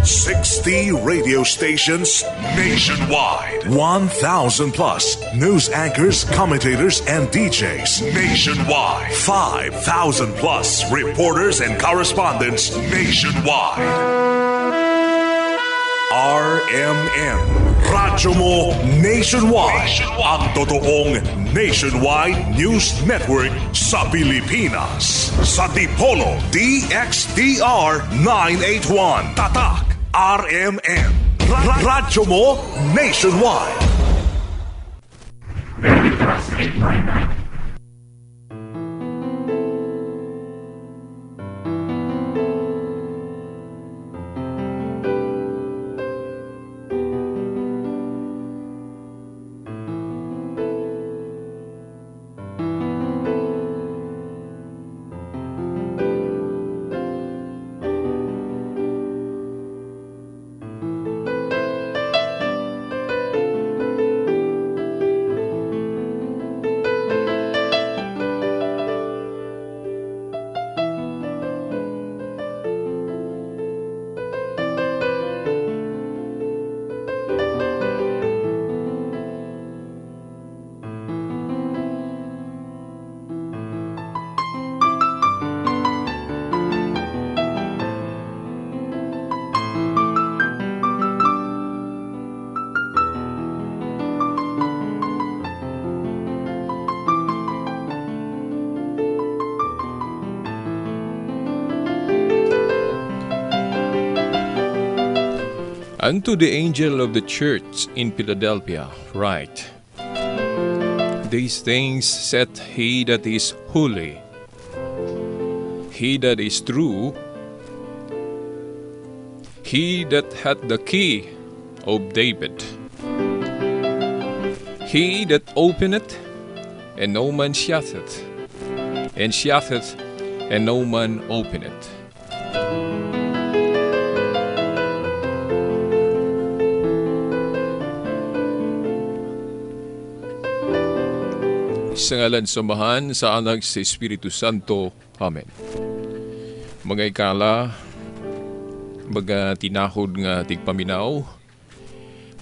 60 radio stations nationwide. 1,000 plus news anchors, commentators, and DJs nationwide. 5,000 plus reporters and correspondents nationwide. RMN. Radyo mo nationwide. Ang totoong nationwide news network sa Pilipinas. Sa Dipolo, DXDR 981. Tatak RMN. Radyo mo nationwide. Veritas 899. Unto the angel of the church in Philadelphia write, These things saith he that is holy, he that is true, he that hath the key of David, he that openeth, and no man shutteth, and shutteth, and no man openeth. Sa ngalan sa Amahan, sa Anak, sa Espiritu Santo. Amen. Mga ikala, mga tinahod nga tigpaminaw,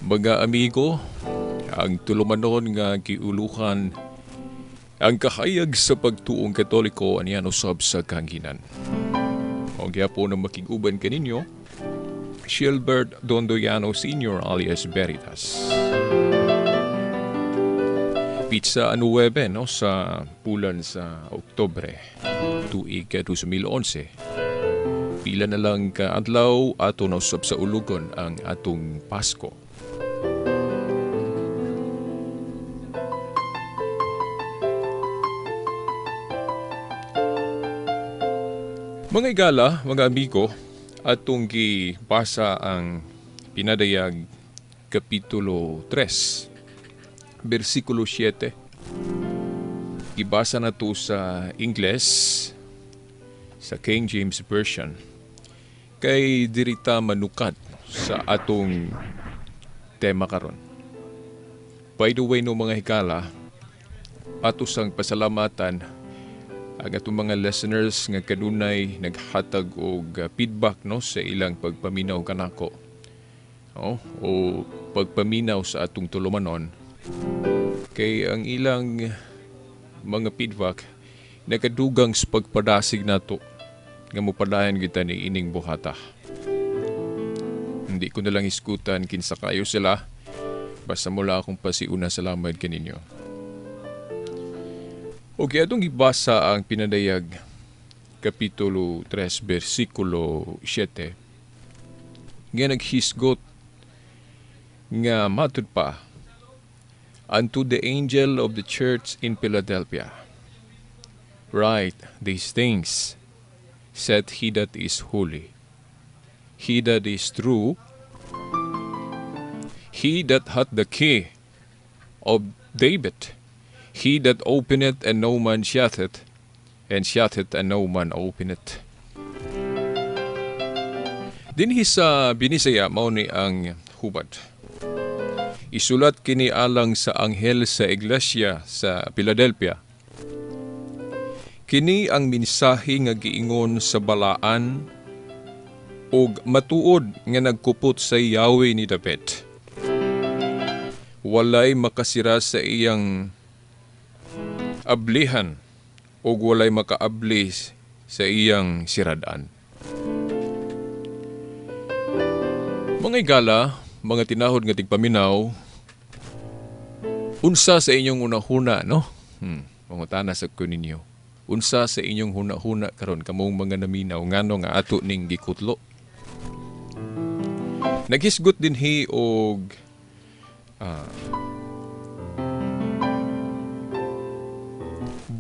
mga amigo, ang tulumanon nga giuluhan, ang kahayag sa pagtuong Katoliko aniyan usab sa kahanginan. O gyapon ang makig-uban kaninyo, Gilbert Dondoyano Sr. alias Veritas. Pizza 9, no, sa bulan sa Oktobre tuig 2011. Pila na lang kaadlaw ato na usab sa ulugon ang atong Pasko. Mga igala, mga amigo, atong gibasa ang pinadayag Kapitulo 3, versikulo 7. Gibasa na to sa Ingles, sa King James Version, kay dirita manukat sa atong tema karon. By the way, no mga hikala, ato sang pasalamatan ang atong mga listeners nga kanunay naghatag og feedback, no, sa ilang pagpaminaw kanako, no, o pagpaminaw sa atong tulumanon. Kay ang ilang mga feedback nakadugang sa pagpadasig nato nga mopadayon kita ni ining buhata. Hindi ko na lang iskutan kinsa kayo sila, basta mula akong pasiuna salamat kaninyo. Okay, atong gibasa ang pinadayag Kapitulo 3 versikulo 7 nga naghisgot nga matud pa, Unto the angel of the church in Philadelphia, write these things, said he that is holy, he that is true, he that hath the key of David, he that openeth and no man shutteth, and shutteth and no man openeth. Dinhi sa Binisaya mao ni ang hubad. Isulat kini alang sa anghel sa iglesia sa Philadelphia. Kini ang mensahe nga giingon sa balaan Ug matuod nga nagkupot sa Yahweh ni David. Walay makasira sa iyang ablihan ug walay makaabli sa iyang sirad-an. Mga igala, mga tinahod nga tigpaminaw, unsa sa inyong hunahuna, no? Mangutana sa ko ninyo. Unsa sa inyong hunahuna karon kamong mga naminaw ngano nga ato ning gikutlo? Naghisgot dinhi og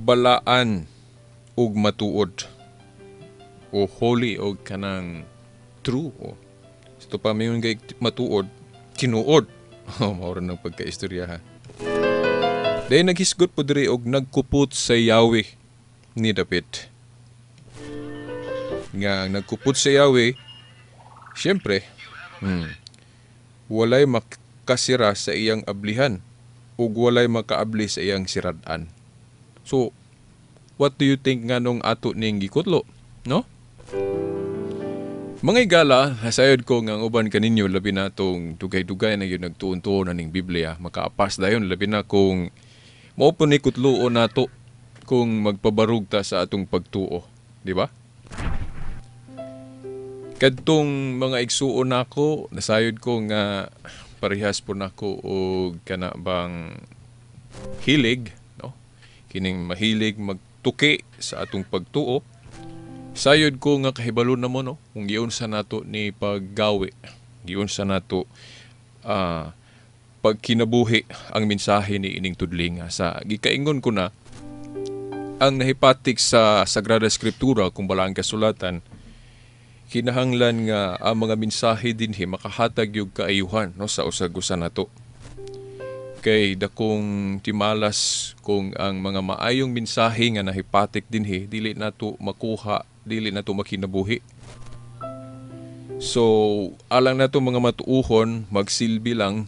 balaan og matuod o holy og kanang true o ito pa mayon kay matuod tinuod. Oh, mao ra nang pagkaistorya ha. Dayon naghisgot po diri og nagkupot sa Yahweh ni David. Nga ang nagkupot sa Yahweh, siyempre, walay makasira sa iyang ablihan ug walay makaabli sa iyang sirad-an. So, what do you think nganong ato ning gikutlo, no? Mga igala, nasayod ko nga ang uban kaninyo labi na tong dugay-dugay na yun nagtuon-tuon na ning Biblia, makaapas dayon labi na kung mao po ni kutluon nato kung magpabarug ta sa atong pagtuo, di ba? Kadtong mga igsuon nako, nasayod ko nga parehas po nako og kana bang hilig, no? Kining mahilig magtuki sa atong pagtuo. Sayod ko nga kahibalo na mo, no? Kung giunsa nato ni paggawi, giunsa nato pagkinabuhi ang mensahe ni ining tudlinga. Sa gikaingon ko na ang nahipatik sa Sagrada Escritura kung balaang kasulatan, kinahanglan nga ang mga mensahe dinhi makahatag yung kaayuhan, no, sa usag-usa nato. Kay dakong timalas kung ang mga maayong mensahe nga nahipatik dinhi dili nato makuha, dili nato makinabuhi. So alang nato mga matuuhon, magsilbi lang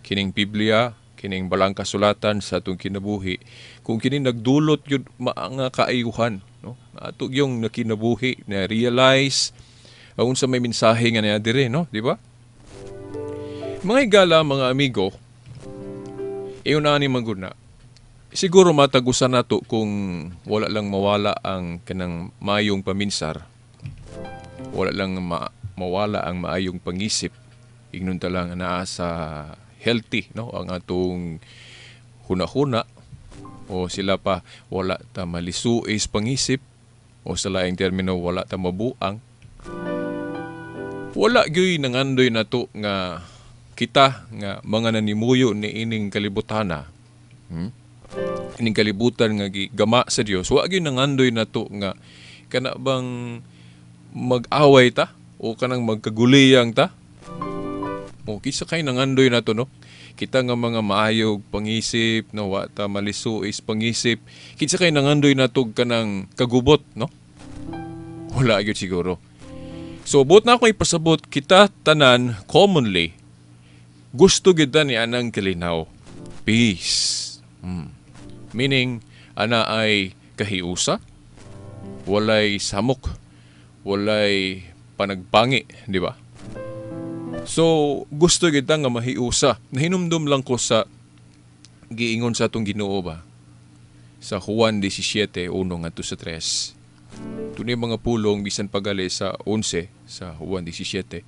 kining Biblia, kining balang kasulatan sa atong kinabuhi. Kung kini nagdulot yun maanga kaayuhan, no, ato yung nakinabuhi, na realize ang unsa may mensahe nga niya dire, no, di ba? Mga higala, mga amigo, iyon na ni mangguna. Siguro matagusan nato kung wala lang mawala ang kanang maayong paminsar, wala lang mawala ang maayong pangisip, ingnon ta lang naa sa healthy, no, ang atong hunahuna, o sila pa wala ta malisuis pangisip, o sa laing termino wala ta mabuang. Wala gyud nangandoy nato nga kita nga mga nanimuyo ni ining kalibutana, ining kalibutan nga gigama sa Dios, wa gyud nangandoy nato nga kana bang mag-away ta o kanang magkaguliyang ta. O kisa kay nangandoy nato, no? Kita nga mga maayog pangisip, no, wa ta malisuis pangisip, kinsa kay nangandoy nato kanang kagubot, no? Wala gyud siguro. So buot na ako ipasabot, kita tanan commonly gusto gyud ni anang kalinaw, peace. Meaning ana ay kahiusa, walay samok, walay panagpangi, di ba? So gusto gyud nga mahiusa. Nahinumdum lang ko sa giingon sa atong Ginoo ba sa Juan 17:1 ngadto sa 3. Tunay mga pulong bisan pagali sa 11 sa Juan 17.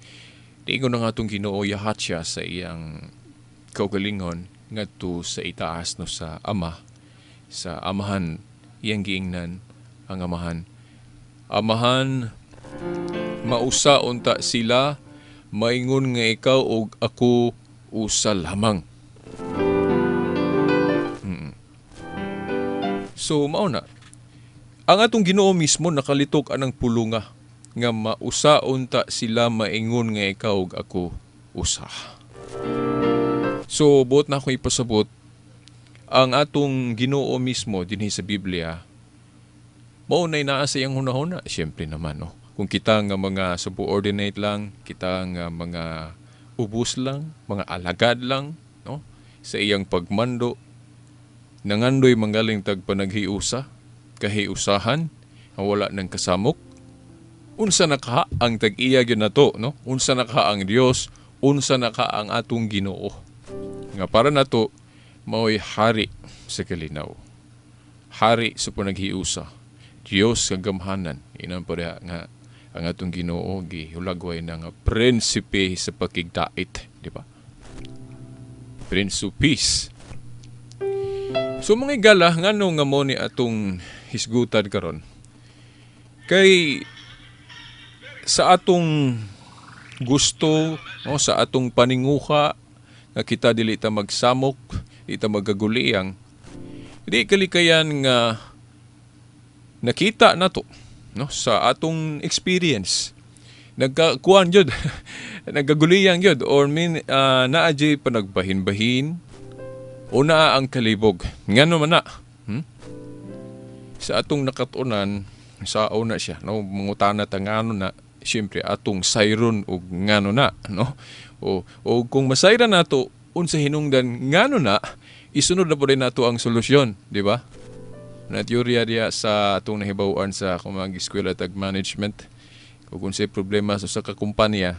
Niingon ang atong Ginoo, yahat siya sa iyang kaugalingon ngadto sa itaas, no, sa Ama, sa Amahan, iyang giingnan ang Amahan. Amahan, mausa unta sila, maingon nga ikaw og ako usa lamang. So mao na. Ang atong Ginoo mismo nakalitok anang pulunga nga mausa unta sila maingon nga ikaw ug ako usa. So buot na ako ipasabot, ang atong Ginoo mismo dinhi sa Biblia mao nay naa sa iyang hunahuna. Siyempre naman, no, kung kita nga mga subordinate lang, kita nga mga ubos lang, mga alagad lang, no, sa iyang pagmando, nangandoy manggaling tag panaghiusa, kahiusahan, ang wala ng kasamok. Unsa na ka ang tag-iya gyud nato, no? Unsa na ka ang Dios, unsa na ka ang atong Ginoo. Nga para nato mao'y hari sa kalinaw. Hari sa panaghiusa. Dios nga gamhanan. Inan pa diha nga ang atong Ginoo gihulagway na nga prinsipe sa pakigdait, di ba? Prince of Peace. So mga higala, ngano nga mo ni atong hisgutan karon? Kay sa atong gusto, no, sa atong paninguha nga kita dili ta magsamok, di ta magaguliyang, di kalikayan nga nakita nato, no, sa atong experience nagkakuan jud, nagaguliyang jud or min naa jud panagbahin-bahin o naa ang kalibog. Ngano man na? Sa atong nakatunan sa una siya, no, mangutana ta ngano na, siyempre atong sayron og ngano na, no? O kung masayran nato unsa hinungdan ngano na, isunod na po rin nato ang solusyon, di ba? Na teorya diya sa atong nahibaw-an sa akong mga eskwela tag management. Kung unsay problema sa usa ka kumpanya,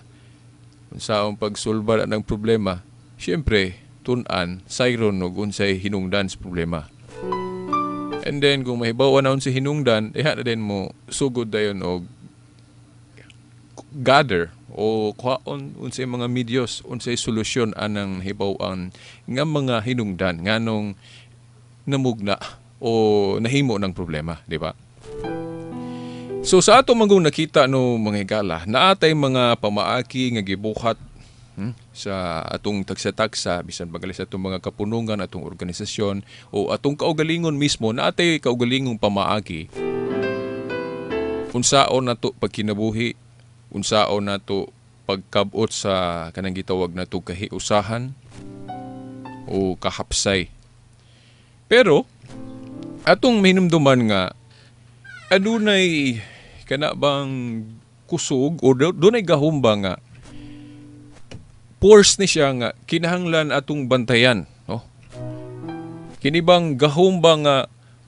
unsa ang pagsulbar ang problema, siyempre tun-an sayron og unsay hinungdan sa problema. And then kung mahibaw-an na unsay hinungdan, diha na din mo sugod dayon og gather o kuhaon unsay mga medios, unsay solusyon anang hibaw-an nga mga hinungdan nganong namugna o nahimo ng problema, di ba? So sa ato manggong nakita, no, mga higala, naatay mga pamaagi nga gibuhat sa atong tagsa-tagsa, bisan bagali sa atong mga kapunungan, atong organisasyon o atong kaugalingon mismo, naatay kaugalingong pamaagi unsaon nato pagkinabuhi, unsaon nato pagkabot sa kanang gitawag nato kahiusahan o kahapsay. Pero atong mahinumduman nga adunay kana bang kusog o dunay gahom ba nga force ni siya nga kinahanglan atong bantayan, no? Kini bang gahom ba nga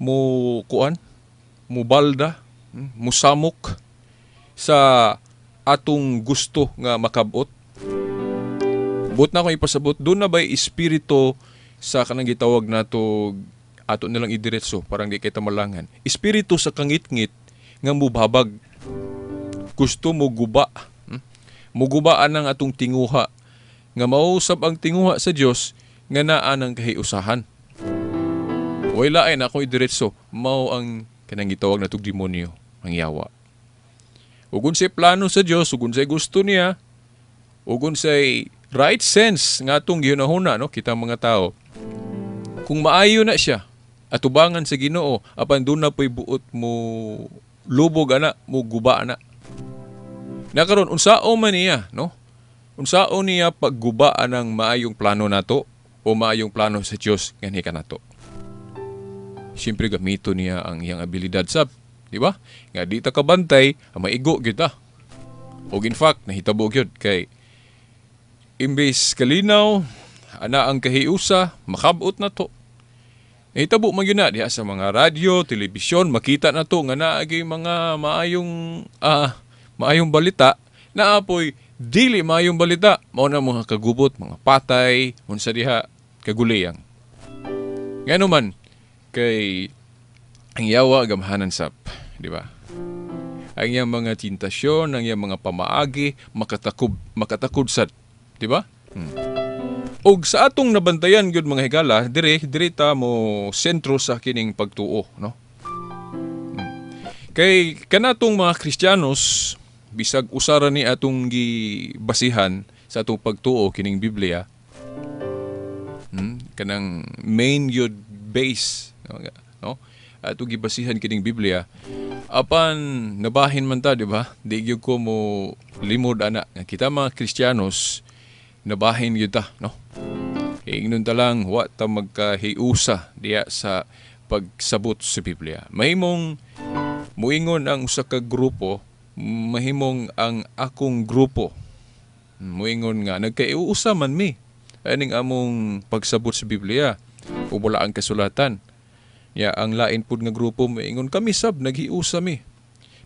mo kuan, mo balda, musamok sa atong gusto nga makabot? But na akong ipasabot, doon na ba'y espiritu sa kanang gitawag nato, ato nilang idiretso, parang di kita malangan. Espiritu sa kangitngit nga mubabag. Gusto mo guba. Mugubaan ang atong tinguha. Nga mausab ang tinguha sa Dios nga naa ng kahiusahan. Way lain ako idiretso, mao ang kanang gitawag natong demonyo, ang yawa. Ug unsay plano sa Dios, ug unsay gusto niya, ug unsay right sense nga atong gihunahuna, no, kitang mga tao. Kung maayo na siya, atubangan sa Ginoo, apan doon na po'y buot mo lubog ana, mo guba ana. Nakaron unsao man niya, no? Unsao niya pagguba anang maayong plano nato o maayong plano sa Dios nganhi kanato. Siyempre gamito niya ang iyang abilidad sab, di ba? Nga di ta kabantay, maigo gyud ta. Og in fact, nahitabo gyud kay imbes kalinaw, ana ang kahiusa, makabot na to. Nahitabo man gyud na diha sa mga radyo, telebisyon, makita na to nga naagay mga maayong maayong balita, naapoy dili maayong balita, mao na mga kagubot, mga patay, unsa diha kaguliyang. Ngano man kay ang yawa gamhanan sap, di ba? Ang iyang mga tentasyon, ang iyang mga pamaagi, makatakod sad, di ba? Og sa atong nabantayan gyud mga higala, dire dire ta mo sentro sa kining pagtuo, no? Kay kanatong mga Kristiyanos, bisag usara ni atong gibasihan sa atong pagtuo kining Biblia, kanang main gyud base, no? Atong gibasihan kining Biblia, apan nabahin man ta, di ba? Di gyud ko mo limod ana kita mga Kristiyanos, nabahin gyud ta, no? Ingnon ta lang wa ta magkahiusa diya sa pagsabot sa Biblia. Mahimong muingon ang usa ka grupo, mahimong ang akong grupo muingon nga nagkaiusa man mi aning among pagsabot sa Biblia o wala ang kasulatan. Ya ang lain pud nga grupo muingon kami sab naghiusa mi.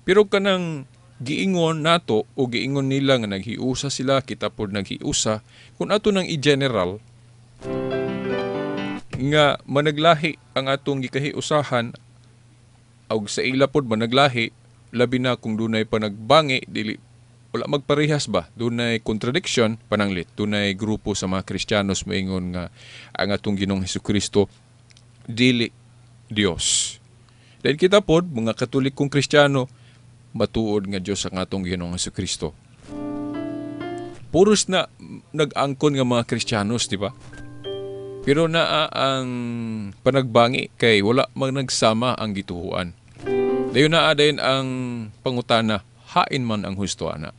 Pero kanang giingon nato o giingon nila nga naghiusa sila, kita pod naghiusa, kung ato nang i-general nga managlahi ang atong gikahiusahan og sa ila pod managlahi, labi na kung dunay panagbangi, dili wala magparehas ba, dunay contradiction pananglit, dunay grupo sa mga Kristiyanos moingon nga ang atong Ginoong Hesukristo dili Dios. Dahil kita pod mga Katolikong Kristiyano matuod nga Dios ang atong Ginoong Hesukristo. Puros na nag-angkon nga mga Kristiyanos, di ba? Pero naa ang panagbangi kay wala man nagsama ang gituhuan. Dayon naa dayon ang pangutana, hain man ang husto ana.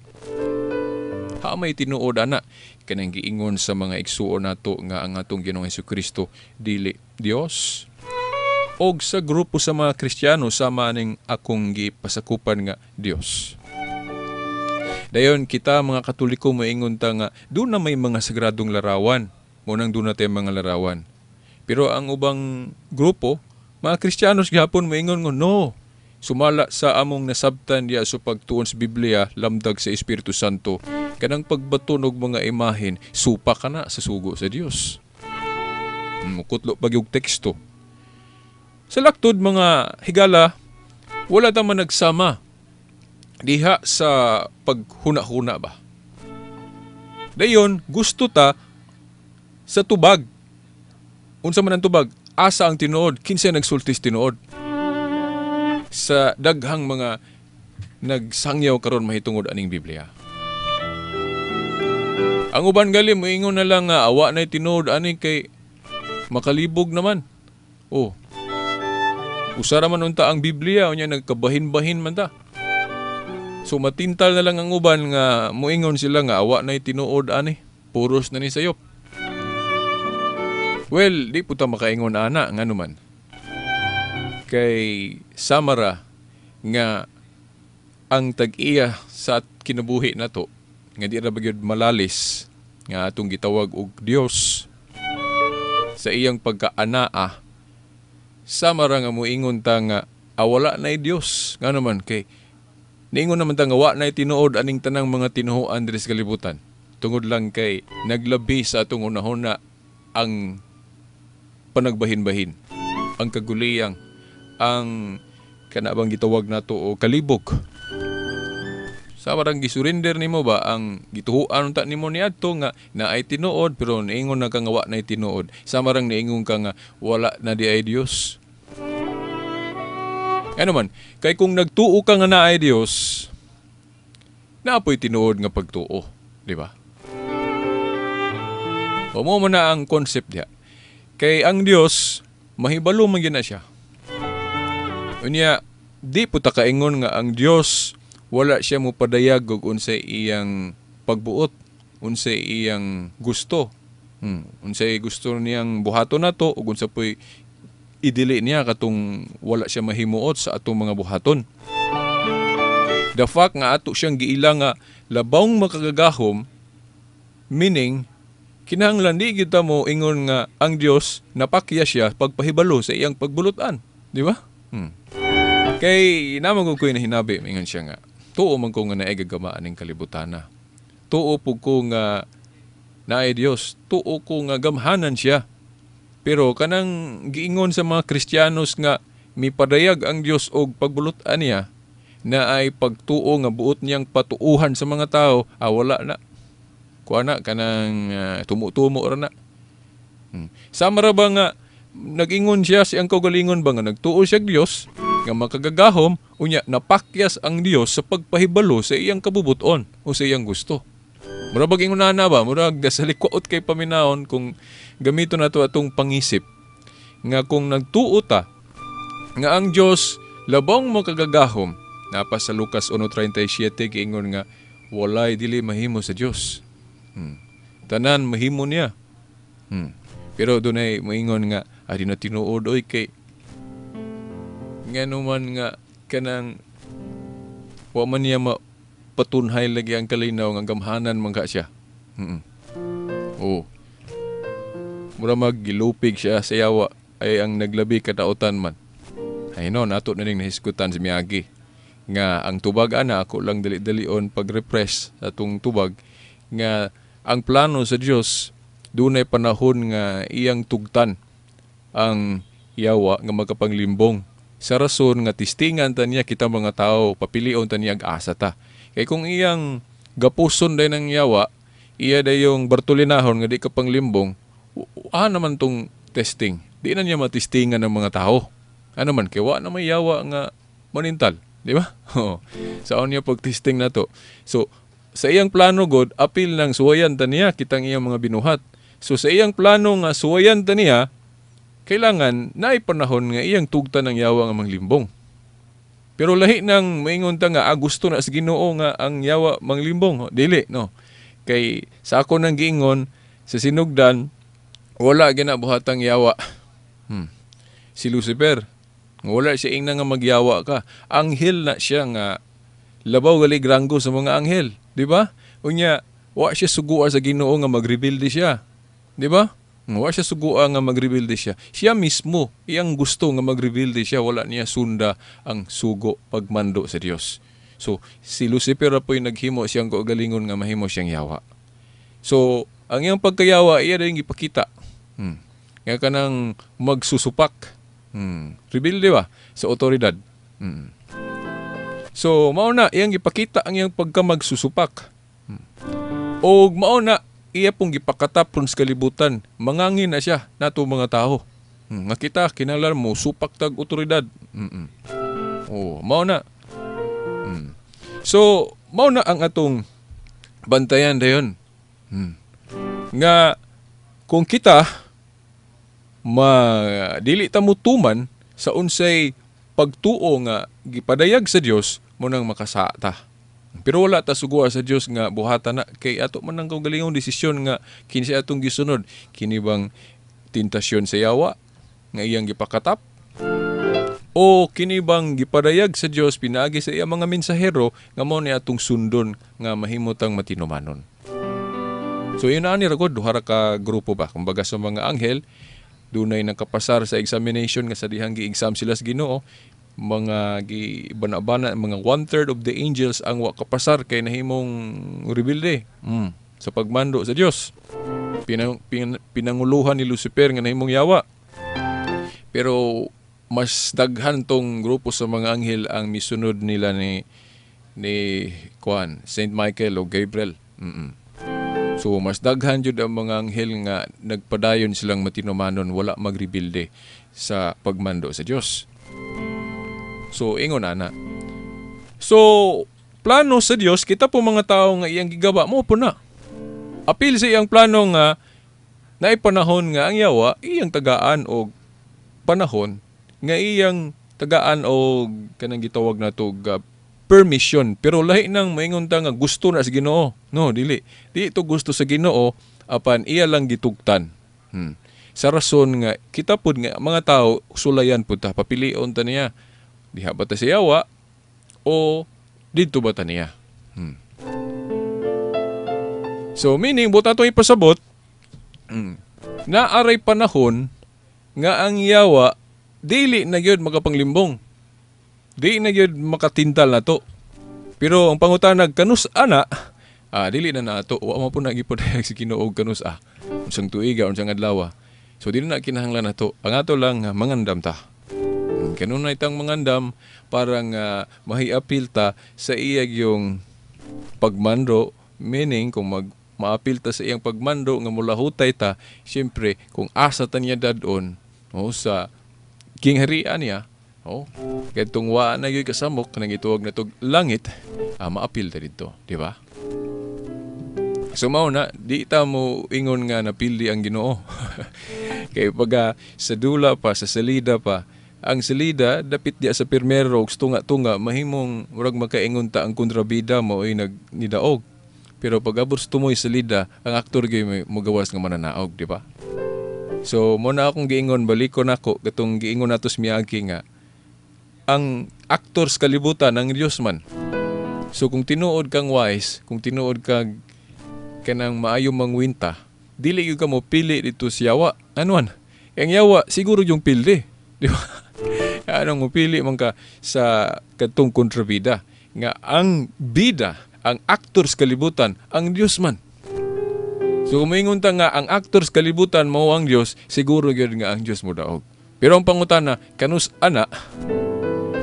Ha may tinuod ana kanang giingon sa mga igsuon nato nga ang atong Ginoong Hesukristo dili Dios. Og sa grupo sa mga Kristiyano sama ning akong gipasakupan nga Dios. Dayon kita mga Katoliko moingon ta nga doon na may mga sagradong larawan. Munang doon na tayo mga larawan. Pero ang ubang grupo, mga Kristiyanos gihapon moingon nga no. Sumala sa among nasabtan diya sa pagtuon sa Biblia, lamdag sa Espiritu Santo, kanang pagbaton og mga imahen, supa ka na sa sugo sa Dios. Mukutlo pag yung teksto. Sa laktod mga higala, wala ta man nagsama diha sa paghuna-huna ba. Dayon, gusto ta sa tubag. Unsa man ang tubag? Asa ang tinuod? Kinsa nagsultis tinuod? Sa daghang mga nagsangyaw karon mahitungod aning Biblia. Ang uban gali moingon na lang nga awa nay tinuod ani kay makalibog naman. Oh. Usara man unta ang Biblia unya nagkabahin-bahin man ta. So matintal na lang ang uban nga moingon sila nga awa nay tinuod ani, puros na ni sayop. Well, di po ta makaingon ana ngano man. Kay samara nga ang tag-iya sa kinabuhi nato nga di ra ba gyud malalis nga atong gitawag og Dios sa iyang pagkaanaa, samara nga moingon ta nga awala nay Dios. Ngano man kay niingon naman ta nga wa nay tinuod aning tanang mga tinuohan diri sa kalibutan, tungod lang kay naglabi sa atong hunahuna ang panagbahin-bahin, ang kaguliyang, ang kanabang gitawag nato o kalibog. Sa parang gisurrender nimo ba ang gituhuan unta nimo niadto nga naay tinuod, pero niingon na ka nga wa naay tinuod. Sa marang niingon ka nga wala na di ay Dios. Ano man, kay kung nagtuo ka nga naay Dios, naapoy tinuod nga pagtuo, di ba? O mo man na ang concept diha. Kay ang Dios mahibalo man gyud na siya. Unya, di po ta kaingon nga ang Dios wala siya mopadayag og unsay iyang pagbuot, unsay iyang gusto. Unsay gusto niyang buhaton nato ug unsa po'y idili niya katong wala siya mahimuot sa atong mga buhaton. The fact nga ato siyang giila nga labawng makagagahom, meaning kinahanglan di kita mo ingon nga ang Dios napakya siya pagpahibalo sa iyang pagbulutan, di ba? Kay namang ko nahinabi, ingon siya nga tuo man ko nga naay gagamaan ning kalibutana. Tuo pug ko nga naay Dios, tuo ko nga gamhanan siya. Pero kanang giingon sa mga Kristiyanos nga mipadayag ang Dios og pagbulutan niya na ay pagtuo nga buot niyang patuuhan sa mga tao, wala na. Kuha na kanang tumo-tumo ra na. Sama ra ba nga nag-ingon siya si ang kaugalingon ba nga nagtuo siya Dios nga makagagahom, unya napakyas ang Dios sa pagpahibalo sa iyang kabubuton o sa iyang gusto. Mura bag ingon na ba? Murag dasalikwaot kay paminahon kung gamito nato atong pangisip nga kung nagtuo ta nga ang Dios labong makagagahom, napa sa Lucas 1:37 giingon nga walay dili mahimo sa Dios. Tanan mahimo niya. Pero dunay moingon nga adi na tinuod oy kay ngano man nga kanang wa man niya mapatunhay lagi ang kalinaw nga gamhanan man ka siya. Oo. Mura maggilupig siya sa yawa ay ang naglabi kadaotan man. Ay no, nato na ning nahisgutan si Miyagi Nga ang tubag ana ako lang dali-dalion pag-refresh atong tubag nga ang plano sa Dios dunay panahon nga iyang tugtan ang yawa nga makapanglimbong sa rason nga tistingan ta niya kita mga tao, papilion ta niya asa ta. Kay kung iyang gapuson day ng yawa, iya dayong bartulinahon nga di ka panglimbong, naman tong testing. Di na niya matistingan ng mga tao. Ano man, kay wa na may yawa nga manintal. Di ba? Saan niya pag-testing na to? So, sa iyang plano God, apil ng suwayan ta niya kitang iyang mga binuhat. So, sa iyang plano nga suwayan ta niya, kailangan naay panahon nga iyang tugtan ng yawa nga manglimbong. Pero lahi nang maingon ta nga gusto na sa Ginoo nga ang yawa manglimbong. Dili, no. Kay sa ako nang giingon sa sinugdan, wala ginabuhatang yawa. Si Lucifer, wala siya ingna nga magyawa ka. Anghel na siya nga labaw gali ranggo sa mga anghel, di ba? Unya, wa siya sugua sa Ginoo nga magrebelde siya. Di ba? Wa siya sugua nga magrebelde siya. Siya mismo, iyang gusto nga magrebelde siya, wala niya sunda ang sugo pagmando sa Dios. So, si Lucifer po'y naghimo siyang kaugalingon nga mahimo siyang yawa. So, ang iyang pagkayawa, iya din gipakita. Nga kanang magsusupak. Rebelde ba? Sa otoridad. So, mao na, iyang gipakita ang iyang pagkamagsusupak. Og mao na, iya pong gipakatap sa kalibutan. Mangangin na siya nato mga tao. Nga kita, kinahanglan mo, supak tag otoridad. Oh, mao na. So, mao na ang atong bantayan dayon. Nga, kung kita, dili ta mutuman sa unsay pagtuo nga gipadayag sa Dios mo nang makasata ta. Pero wala ta sugua sa Dios nga buhatan na kay ato man ang kaugalingong desisyon nga kinsa atong gisunod, kini bang tentasyon sa yawa nga iyang gipakatap o kini bang gipadayag sa Dios pinaagi sa iyang mga mensahero nga mao ni atong sundon nga mahimutang matinumanon. So yun na ani ra gud, duha ra ka grupo ba, kumbaga sa mga anghel dunay nakapasar sa examination nga sa dihang gi-exam sila sa Ginoo, mga gibana-bana, mga 1/3 of the angels ang wa kapasar kay nahimong rebelde sa pagmando sa Dios. Pinanguluhan ni Lucifer nga nahimong yawa. Pero mas daghan tong grupo sa mga anghel ang misunod nila ni Kuan, Saint Michael o Gabriel. So mas daghan jud ang mga anghel nga nagpadayon silang matinumanon, wala magrebilde sa pagmando sa Dios. So ingon ana. So plano sa Dios kita po mga tao nga iyang gigawa mo po na. Apil sa iyang plano nga naay panahon nga ang yawa iyang tagaan og panahon nga iyang tagaan og kanang gitawag nato permission, pero lahi nang maingon ta nga gusto na sa Ginoo. No, dili. Di ito gusto sa Ginoo apan iya lang gitugtan. Sa rason nga kita pud nga mga tao sulayan pud ta, papilion ta niya. Diha ba ta sa yawa o didto ba ta niya? So meaning buta atong ipasabot, naaray panahon nga ang yawa dili na gyud makapanglimbong. Di na gyud makatintal na to. Pero ang pangutanag kanus ana, dili na nato. Wa man po nagipadayag si Ginoo kanus a. Unsang tuiga, unsang adlaw. So dili na kinahanglan nato. Ang ato lang mangandam ta. Kanunay tang mangandam parang mahiapil ta sa iya yung pagmando, meaning kung maapil ta sa iyang pagmando nga mulahutay ta, siyempre kung asa ta niya dadon sa kingharian niya, kadtong wa na gyud kasamok kanang gituwag na tog langit, maapil ta didto, di ba? So mao na, di ta mo ingon nga napildi ang Ginoo. Kay pag sa dula pa, sa salida pa, ang salida dapit diya sa pirmero og tunga-tunga mahimong murag makaingon ta ang kontrabida mo ay nagnidaog. Pero pag abot sa tumoy salida, ang aktor gyud mogawas nga mananaog, di ba? So mo na akong giingon, balikon nako katong giingon nato sa miagi nga ang aktor sa kalibutan ang Dios man. So kung tinuod kang wise, kung tinuod kag kanang maayo mangwinta, dili gyud ka mo pili dito sa yawa. Anuan? Ang yawa siguro yung pildi, di ba? Anong mupili man ka sa kadtong kontrabida nga ang bida, ang aktor sa kalibutan, ang Dios man. So kung moingon ta nga ang aktor sa kalibutan mao ang Dios, siguro gyud nga ang Dios mo daog. Pero ang pangutana, kanus ana?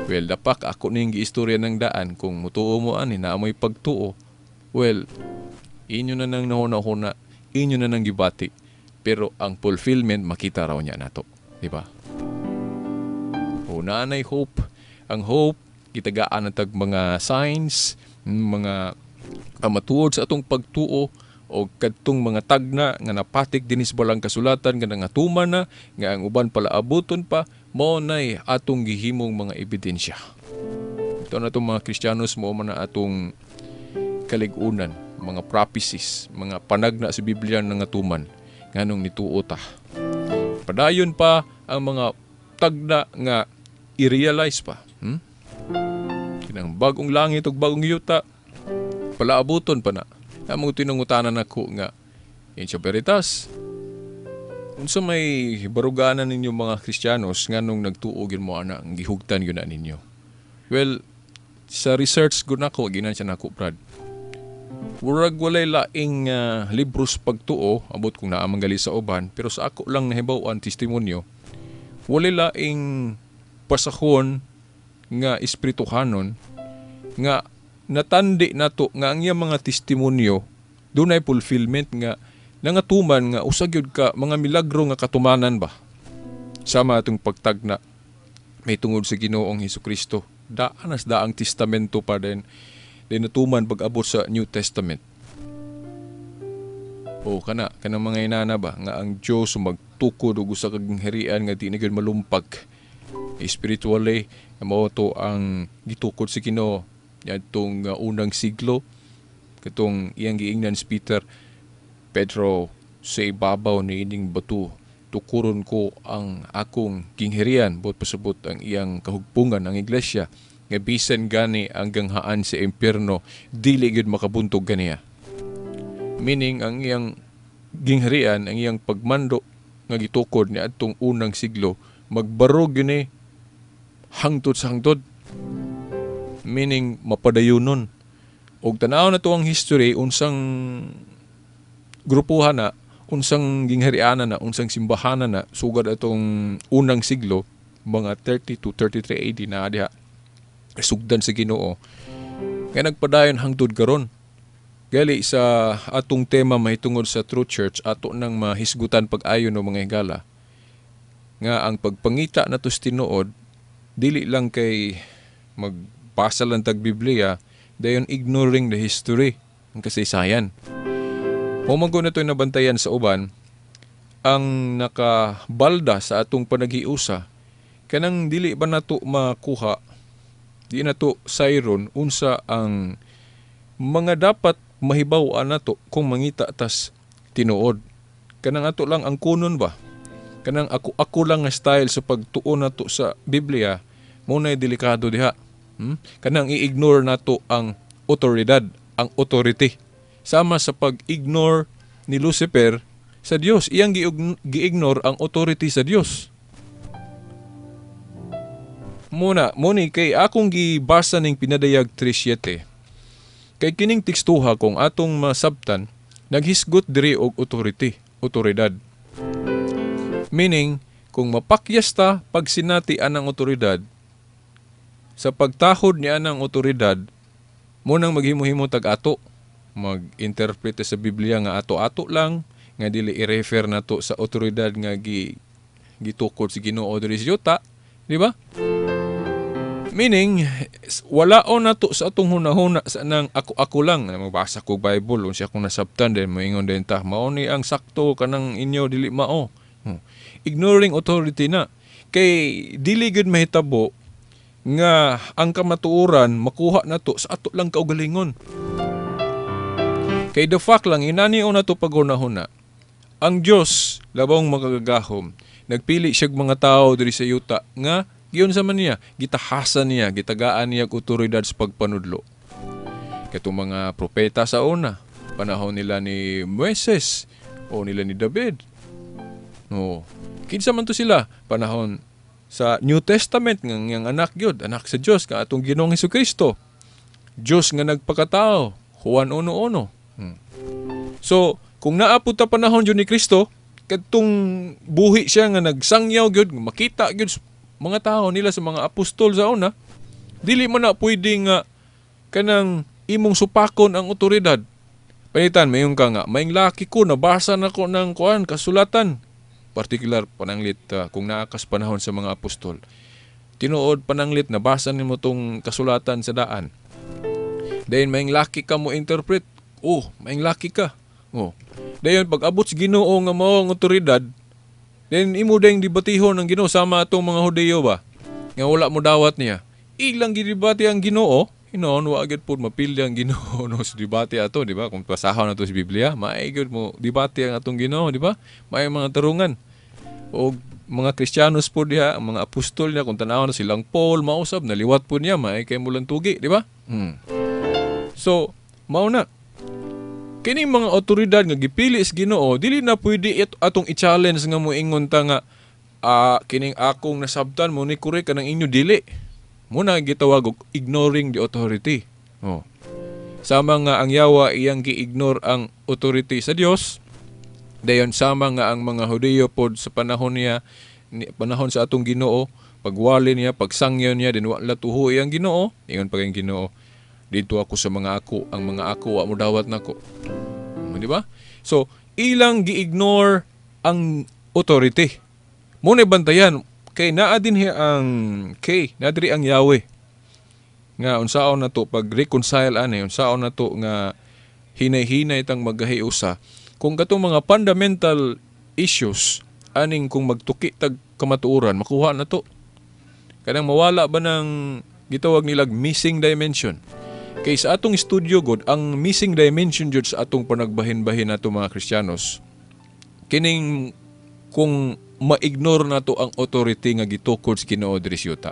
Well, dapak ako ning giistorya ng daan kung mutuo mo ani na amoy pagtuo. Well, inyo na nang nahuna-huna, inyo na nang gibati. Pero ang fulfillment makita raw niya nato, di ba? O naanay hope. Ang hope gitagaan na tag mga signs, mga matuod sa atong pagtuo o kadtong mga tagna nga napatik dinis balang kasulatan nga nangatuman na nga ang uban pala abuton pa, mao nay atong gihimong mga ebidensya. Ito na itong mga Kristiyanos, mao man na atong kalig-unan, mga prophecies, mga panagna sa Biblia nga nangatuman nganong nituo ta. Padayon pa ang mga tagna nga i-realize pa. Kinang bagong langit ug bagong yuta palaabuton pa na. Among tinungutanan nako nga in veritas, unsa may baruganan ninyo mga Kristiyanos nganong nagtuo gyud mo ana, ang gihugtan gyud na ninyo? Well, sa research gud nako, ginan siya nako, Brad. Murag walay laing libros pagtuo, abot kung naa man gali sa uban, pero sa ako lang nahibaw-an testimonyo, walay laing pasahon nga espirituhanon nga natandi nato nga ang iyang mga testimonyo dunay fulfillment nga nangatuman nga usa gyud ka mga milagro nga katumanan ba. Sama atong pagtagna may tungod sa Ginoong Hesukristo. Daan as daang testamento pa din din natuman pag-abot sa New Testament. O kana kanang mga inana ba nga ang Dios magtukod og usa ka gingharian nga di na gyud malumpag. Spiritually mao to ang gitukod sa Ginoo yadtong unang siglo, katong iyang giingnan si Peter, "Pedro, sa ibabaw ni ining bato tukuron ko ang akong gingharian," buot pasabot ang iyang kahugpungan, ang iglesia, nga bisan gani ang ganghaan sa impyerno dili gyud makabuntog ganiya. Meaning ang iyang gingharian, ang iyang pagmando nga gitukod ni adtong unang siglo magbarog gyud ni hangtod sa hangtod, meaning mapadayonon. Og tanaw na to ang history, unsang grupuhan na, unsang gingharianan na, unsang simbahanan na sugad atong unang siglo, mga 30 to 33 AD na diha sugdan sa Ginoo nga nagpadayon hangtod karon. Gali sa atong tema mahitungod sa True Church, ato nang mahisgutan pag-ayon ng mga higala nga ang pagpangita nato sa tinuod dili lang kay magbasa lang tag Biblia dayon ignoring the history, ang kasaysayan. Mao man gud na to'y nabantayan sa uban ang nakabalda sa atong panaghiusa, kanang dili ba nato makuha, di nato sayron unsa ang mga dapat mahibaw-an nato kung mangita tas tinuod. Kanang ato lang ang kunon ba, kanang ako lang nga style sa pagtuon nato sa Biblia, mao nay delikado diha. Kanang i-ignore nato ang otoridad, ang authority. Sama sa pag-ignore ni Lucifer sa Dios, iyang gi-ignore ang authority sa Dios. Muna, muni kay akong gibasa ning Pinadayag 3:7. Kay kining tekstuha kung atong masabtan, naghisgot diri og authority, otoridad. Meaning, kung mapakyas ta pag sinati anang otoridad, sa pagtahod niya ng otoridad, munang maghimo-himo tag ato, mag-interpret sa Biblia nga ato-ato lang, nga dili i-refer nato sa otoridad nga gitukod si Ginoo diri sa yuta, di ba? Meaning, wala o nato sa atong hunahuna sa nang ako-ako lang, na magbasa ko Bible, unsa akong nasabtan, then moingon din ta, mao ni ang sakto kanang inyo dili mao. Ignoring authority na. Kay dili gyud mahitabo nga ang kamatuoran makuha nato sa ato lang kaugalingon. Kay the fact lang, inani o nato paghunahuna, ang Dios labong makagagahom, nagpili siyag mga tao diri sa yuta nga giyon sa man niya, gitahasan niya, gitagaan niya og otoridad sa pagpanudlo. Katong mga propeta sa una, panahon nila ni Moises o nila ni David. No, kinsa man to sila panahon Sa New Testament nga ang anak gyud, anak sa Dios nga atong Ginoong Hesukristo. Dios nga nagpakatao, Juan 1:1. So, kung naa pud ta panahon jud ni Kristo, kadtong buhi siya nga nagsangyaw gyud, makita gyud mga tao nila sa mga apostol sa una, dili man na pwede nga kanang imong supakon ang otoridad. Panitan, mayon ka nga, maing laki ko, nabasa na ko ng kuan, kasulatan. Partikular pananglit kung naakas panahon sa mga apostol. Tinuod pananglit, nabasa nimo tong kasulatan sa daan. Dayon maing laki ka mo interpret. Oh, maing laki ka. Oh. Dayon pag abot sa Ginoo nga mao ang otoridad, then imo dayong debatihon ang Ginoo sama atong mga Hudeyo ba? Nga wala mo dawat niya. Ilang gidebate ang Ginoo, hinoon wa gyud pud mapildi ang Ginoo no sa debate ato, di ba? Kung pasahon nato sa Biblia, maay gyud mo debate ang atong Ginoo, di ba? Maay mga tarungan. O mga Kristiyanos po diha, ang mga apostol niya, kung tan-awon na silang Paul, mausab, naliwat po niya, maay kay mulang tugi, di ba? So, mao na. Kining mga otoridad nga gipili sa Ginoo, dili na pwede atong i-challenge nga moingon ta nga kining akong nasabtan mo ni correct kanang inyo dili. Muna gitawag og ignoring the authority. Oh. Sama nga ang yawa iyang gi-ignore ang authority sa Dios. Dayon sama nga ang mga Hudiyo pod sa panahon niya, panahon sa atong Ginoo, pagwali niya, pagsangyon niya, din wa tuhuy ang Ginoo, ingon pa kay Ginoo, dito ako sa mga ako, ang mga ako wa mo dawat nako. Di ba? So, ilang gi-ignore ang authority. Muna bantayan kay naa din hiya ang K, naa diri ang Yahweh. Nga unsaon na to pag reconcile ani, unsaon na to nga hinay-hinay tang magahiusa kung katong mga fundamental issues aning kung magtuki tag kamatuoran makuha na to. Kanang mawala ba ng gitawag nilag missing dimension. Kay sa atong studio god, ang missing dimension jud sa atong panagbahin-bahin nato mga Kristiyanos, kining kung ma-ignore nato ang authority nga gitukod sa Ginoo diri sa yuta.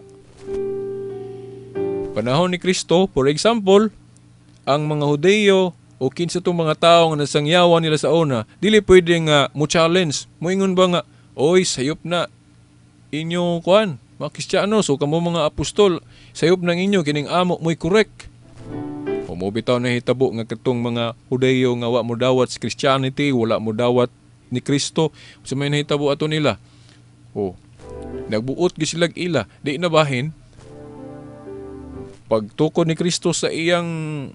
Panahon ni Kristo, for example, ang mga Hudeyo o kinsa tong mga tao nga nasangyawan nila sa una, dili pwede nga mo challenge, moingon ba nga, oy, sayop na inyo kuan, mga Kristiyano, so kamo mga apostol, sayop nang inyo kining amo mo'y correct. O mo bitaw na hitabo nga katong mga Hudeyo nga wa mo dawat sa Christianity, wala mo dawat ni Kristo, sa may nahitabo ato nila. O, nagbuot gyud silag ila, di na bahin pagtukod ni Kristo sa iyang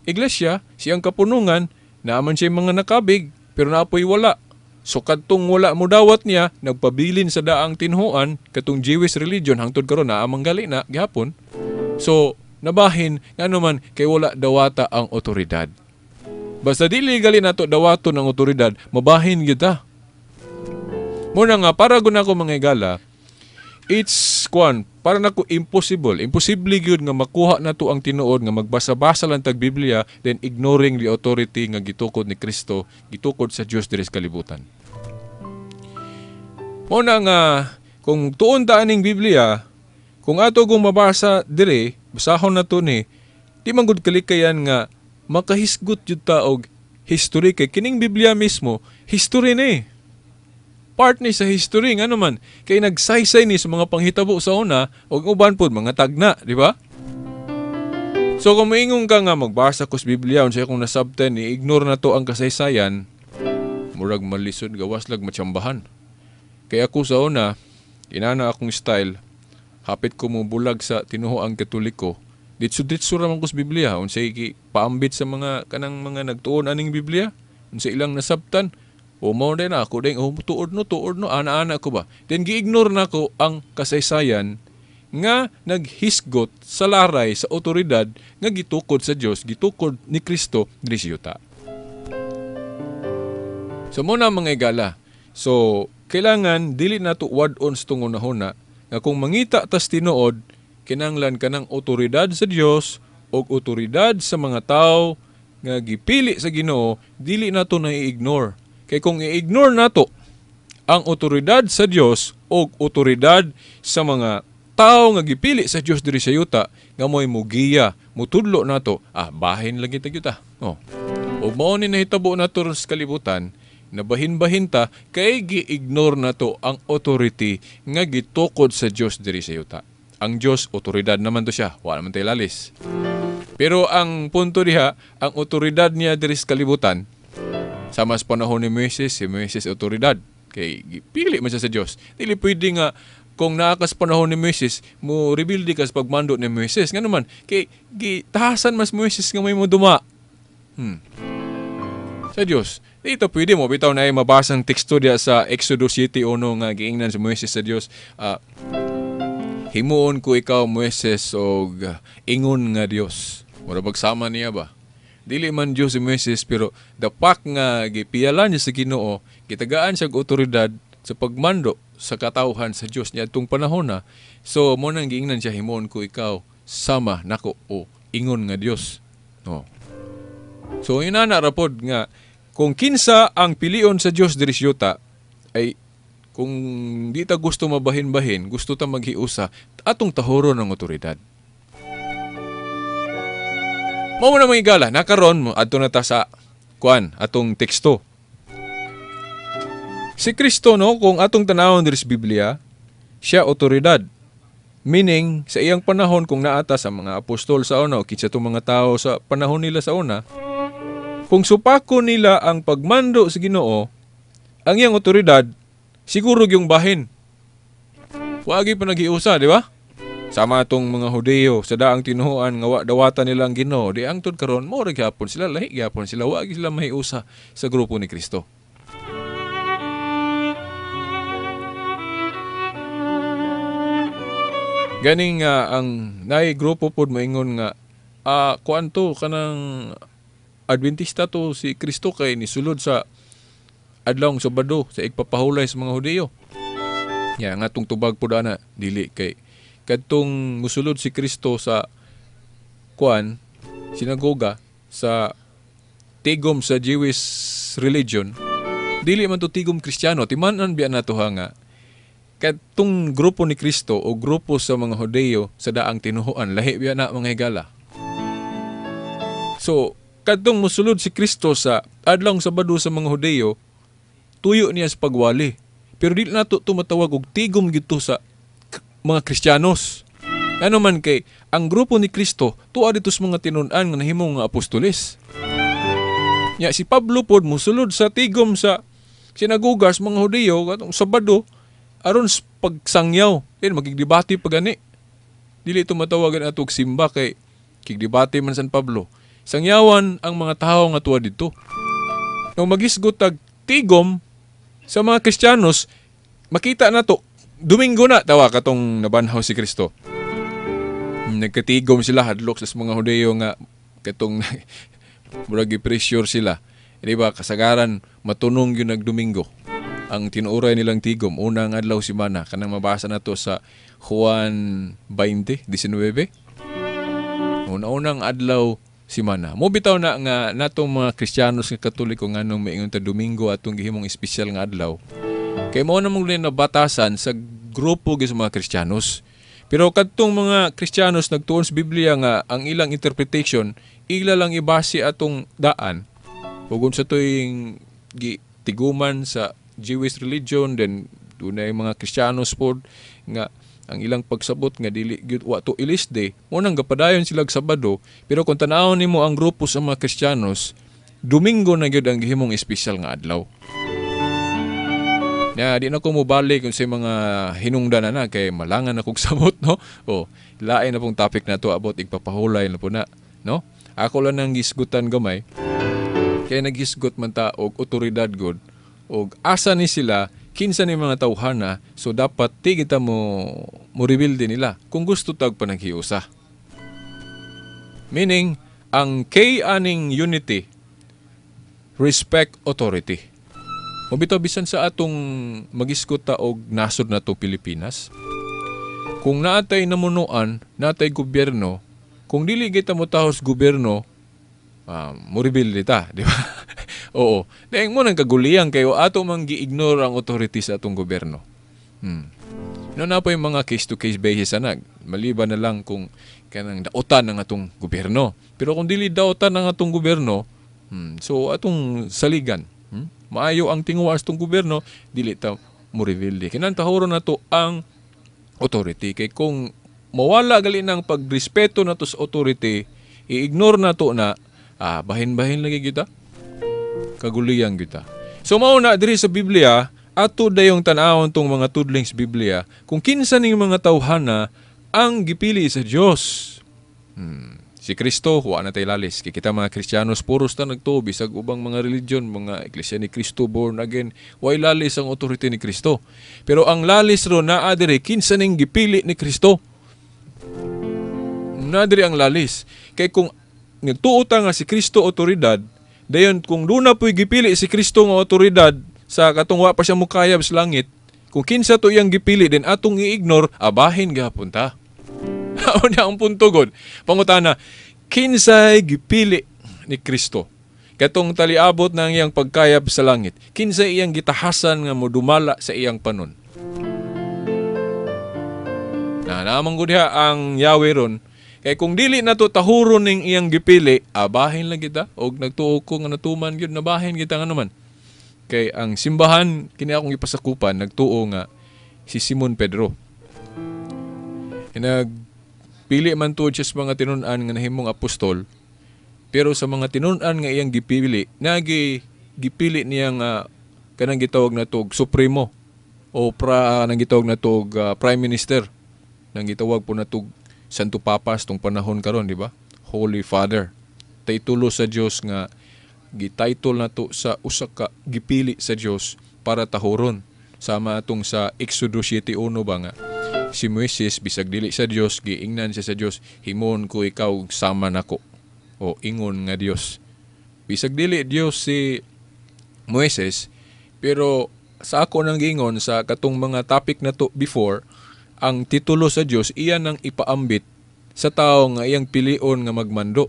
iglesia, siyang kapunungan, naaman siya mga nakabig, pero naapoy wala. So kadtong wala mo dawat niya, nagpabilin sa daang tinhuan, katong Jewish religion, hangtod karon naamang gali na, gihapon. So, nabahin, ngano man, kay wala dawata ang otoridad. Basta dili gali nato dawaton ang otoridad, mabahin kita. Muna nga, para gud nako mga higala, it's kwan, para nako impossible, imposible gyud nga makuha nato ang tinuod nga magbasa-basa lang tag Biblia, then ignoring the authority nga gitukod ni Kristo, gitukod sa Dios diri sa kalibutan. Muna nga kung tuon ta aning Biblia, kung ato kung mabasa diri, basahon nato ni, di man gud kalikayan nga makahisgot jud ta og history kay kining Biblia mismo, history ni. Part ni sa history ngano man kay nagsaysay ni sa mga panghitabo sa una ug uban pud mga tagna, di ba? So kung moingon ka nga magbasa ko sa Biblia unsay akong nasabtan, i-ignore na to ang kasaysayan, murag malisod gawas lag matsambahan. Kay ako sa una, inana akong style, hapit ko mo bulag sa tinuoang Katoliko. Ditso-ditso ra man ko sa Biblia, unsay paambit sa mga kanang mga nagtuon aning Biblia, unsay ilang nasabtan. O mao din ako ding, oh, tuod no, ana-ana ko ba. Then gi-ignore nako ang kasaysayan nga naghisgot sa laray sa otoridad nga gitukod sa Dios, gitukod ni Kristo diri sa yuta. So muna mga igala. So kailangan dili nato wad-on sa tungunahuna nga kung mangita tas tinuod, kinahanglan kanang otoridad sa Dios o otoridad sa mga tao nga gipili sa Ginoo, dili nato na i-ignore. Kay kung i-ignore nato ang otoridad sa Dios o otoridad sa mga tao nga gipili sa Dios diri sa yuta, nga mo'y mugiya, mutudlo nato, bahin lagi ta yuta. Oh. Ug mao ni nahitabo nato sa kalibutan, Nabahin-bahin ta kay gi-ignore nato ang authority nga gitukod sa Dios diri sa yuta. Ang Dios otoridad naman to siya, wala man tay lalis. Pero ang punto diha, ang otoridad niya diri sa kalibutan sama sa panahon ni Moises, si Moises otoridad kay pili man siya sa Dios. Dili pwede nga kung naa ka sa panahon ni Moises, mo rebelde ka sa pagmando ni Moises. Ngano man kay gitahasan mas Moises nga may mo duma. Sa Dios. Dito pwede mo bitaw na ay mabasang teksto diya sa Exodus 7:1 nga giingnan si Moises sa Dios. Himuon ko ikaw Moises og ingon nga Dios. Mura bagsama niya ba? Dili man Dios si Moises pero dapak nga gipiyalan niya sa Ginoo, gitagaan siya og otoridad sa pagmando sa katawhan sa Dios niya atong panahon na. So mo nang giingnan siya, himuon ko ikaw sama nako o ingon nga Dios. No. So inana ra pod nga kung kinsa ang pilion sa Dios diri sa yuta ay kung di ta gusto mabahin-bahin, gusto ta maghiusa, atong tahoron ang otoridad. Mao man ang mga igala, nakaron mo adto na ta sa kuan atong teksto. Si Kristo, no, kung atong tanawon diri sa Biblia, siya otoridad. Meaning, sa iyang panahon kung naata sa mga apostol sa una o kinsa tong mga tao sa panahon nila sa una, kung supako nila ang pagmando sa Ginoo, ang iyang otoridad siguro gyung bahin. Wagi pa naghiusa, di ba? Sama atong mga Hudeo sa daang tinuohan nga wa dawatan nila ang Ginoo, di angtod karon mao ra gyapon sila, lahi gyapon sila, wa sila mahiusa sa grupo ni Kristo. Ganing ang naay grupo pod moingon nga kuan to kanang Adventista to si Kristo kay nisulod sa adlawng Sabado sa igpapahulay sa mga Hudeo. Ya nga tong tubag pod ana dili kay kadtong musulod si Kristo sa kuan sinagoga sa tigom sa Jewish religion, dili man to tigom Kristiyano. Timan-an biya nato ha nga kadtong grupo ni Kristo o grupo sa mga Hudeo sa daang tinuhoan, lahi biya na mga higala. So kadtong musulod si Kristo sa adlawng Sabado sa mga Hudeo, tuyo niya sa pagwali. Pero dili nato tumatawag og tigom gito sa mga Kristiyanos. Ano man kay ang grupo ni Kristo tuwa dito sa mga tinun-an nga nahimong nga apostoles. Nya si Pablo pod musulod sa tigom sa sinagoga sa mga Hudeo katong Sabado aron sa pagsangyaw. Then magigdebate pa gani. Dili tumatawagan atog simba kay kigdebate man San Pablo. Sangyawan ang mga tawo nga tuwa dito. Nung magisgot tag tigom sa mga Kristiyanos, makita na to, Domingo na, tawa katong nabanhaw si Kristo. Nagkatigom sila, hadlok sa mga Hudeo nga katong murag i-pressure sila. Di ba, kasagaran, matunong yun nagdomingo. Ang tinuuray nilang tigom, unang adlaw simana, kanang mabasa na to sa Juan 20:19. Una-unang adlaw simana. Mo bitaw na nga natong mga Kristiyanos nga Katoliko nganong maingon ta Domingo atong gihimong espesyal nga adlaw. Kay mao na mong nabatasan sa grupo gyud sa mga Kristiyanos. Pero kadtong mga Kristiyanos nagtuon sa Biblia nga ang ilang interpretation ila lang ibase atong daan. Ug unsa toy tiguman sa Jewish religion, then dunay mga Kristiyanos pod nga ang ilang pagsabot nga dili gyud wa to ilis day, mo nang gapadayon sila og Sabado. Pero kung tan-awon nimo ang grupo sa mga Kristiyanos, Domingo na gyud ang gihimong espesyal nga adlaw. Ya, di na ko mobalik kung sa mga hinungdan na kay malangan na kog samot, no? O, lain na pong topic na to about igpapahulay na po na, no? Ako lang nang gisgutan gamay. Kay naghisgot man ta og otoridad god og asa ni sila, kinsa ni mga tawhana, so dapat ti kita mo reveal din nila kung gusto tag panaghiusa. Meaning, ang K aning unity, respect authority. Mabitaw bisan sa atong magisgot ta og nasod na to Pilipinas. Kung naatay namunuan, naatay gobyerno, kung dili kita mo tahos gobyerno, mo reveal ta, di ba? Oo. Dahil mo nang kaguliyang kayo ato mang gi-ignore ang authority sa atong gobyerno. No na po yung mga case-to-case basis anag. Maliban na lang kung kanang daotan ng atong gobyerno. Pero kung dili daotan ng atong gobyerno, so atong saligan. Maayo ang tinguha sa atong gobyerno, dili ta mo rebelde. Kinahanglan tahuron nato ang authority kay kung mawala gali ng pagrespeto nato sa authority, i-ignore nato na, bahin-bahin lagi kita, kaguliyang kita. So mao na diri sa Biblia, ato dayong tan-awon tong mga tudling sa Biblia kung kinsa ning mga tawhana ang gipili sa Dios. Si Kristo, wa na tay lalis. Kay kita mga Kristiyanos, puros ta nagtuo bisag ubang mga religion, mga Iglesia ni Cristo, born again, way lalis ang authority ni Kristo. Pero ang lalis ro naa diri, kinsa ning gipili ni Kristo. Naa diri ang lalis. Kay kung nagtuo ta nga si Kristo otoridad, dayon kung duna po'y gipili si Kristo nga otoridad sa katong wa pa siya mukayab sa langit, kung kinsa to iyang gipili din atong i-ignore, abahin gihapon ta. Unya ang punto god. Pangutana, kinsay gipili ni Kristo? Katong taliabot ng iyang pagkayab sa langit, kinsay iyang gitahasan nga modumala sa iyang panon? Na naman gud diha ang Yahweh ron. Kay kung dili na to tahuron ning iyang gipili, abahin lang kita og nagtuo ko nga natuman gyud, nabahin kita nga naman. Kay ang simbahan kini akong gipasakupan nagtuo nga si Simon Pedro. Nagpili man tuod siya sa mga tinun-an nga nahimong apostol, pero sa mga tinun-an nga iyang gipili, nagi gipili niya nga kanang gitawag na tog supremo o pra nang gitawag na tog prime minister, nang gitawag po na tog Santo Papas tong panahon karon, di ba? Holy Father. Titulo sa Dios nga gititle na to sa usa ka gipili sa Dios para tahuron. Sama atong sa Exodus 7:1 ba nga si Moises bisag dili sa Dios giingnan siya sa Dios, himon ko ikaw sama nako o ingon nga Dios. Bisag dili Dios si Moises, pero sa ako nang giingon sa katong mga topic na to before, ang titulo sa Dios iya nang ipaambit sa tawo nga iyang pilion nga magmando.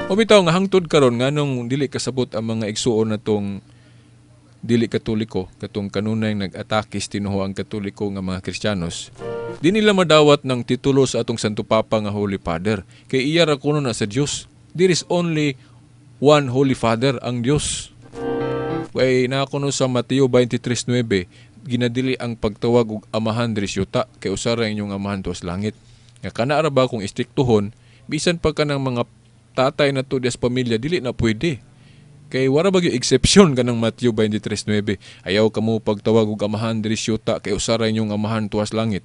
O bitaw nga hangtod karon nganong dili kasabot ang mga igsuon natong dili Katoliko, katong kanunay nag-atake tinuho ang Katoliko nga mga Kristiyanos, di nila madawat ng titulo sa atong Santo Papa nga Holy Father. Kay iya ra kuno na sa Dios. There is only one Holy Father, ang Dios. Kay nakuno sa Mateo 23:9, ginadili ang pagtawag og amahan diri sa yuta, kay usa ra inyong amahan tuas langit. Nga kana ra ba kung istriktuhon, bisan pa ka ng mga tatay na to sa pamilya, dili na pwede. Kay wara ba gyud exception kanang Mateo 23:9. Ayaw kamo pagtawag og amahan diri sa yuta kay usa ra inyong amahan tuas langit.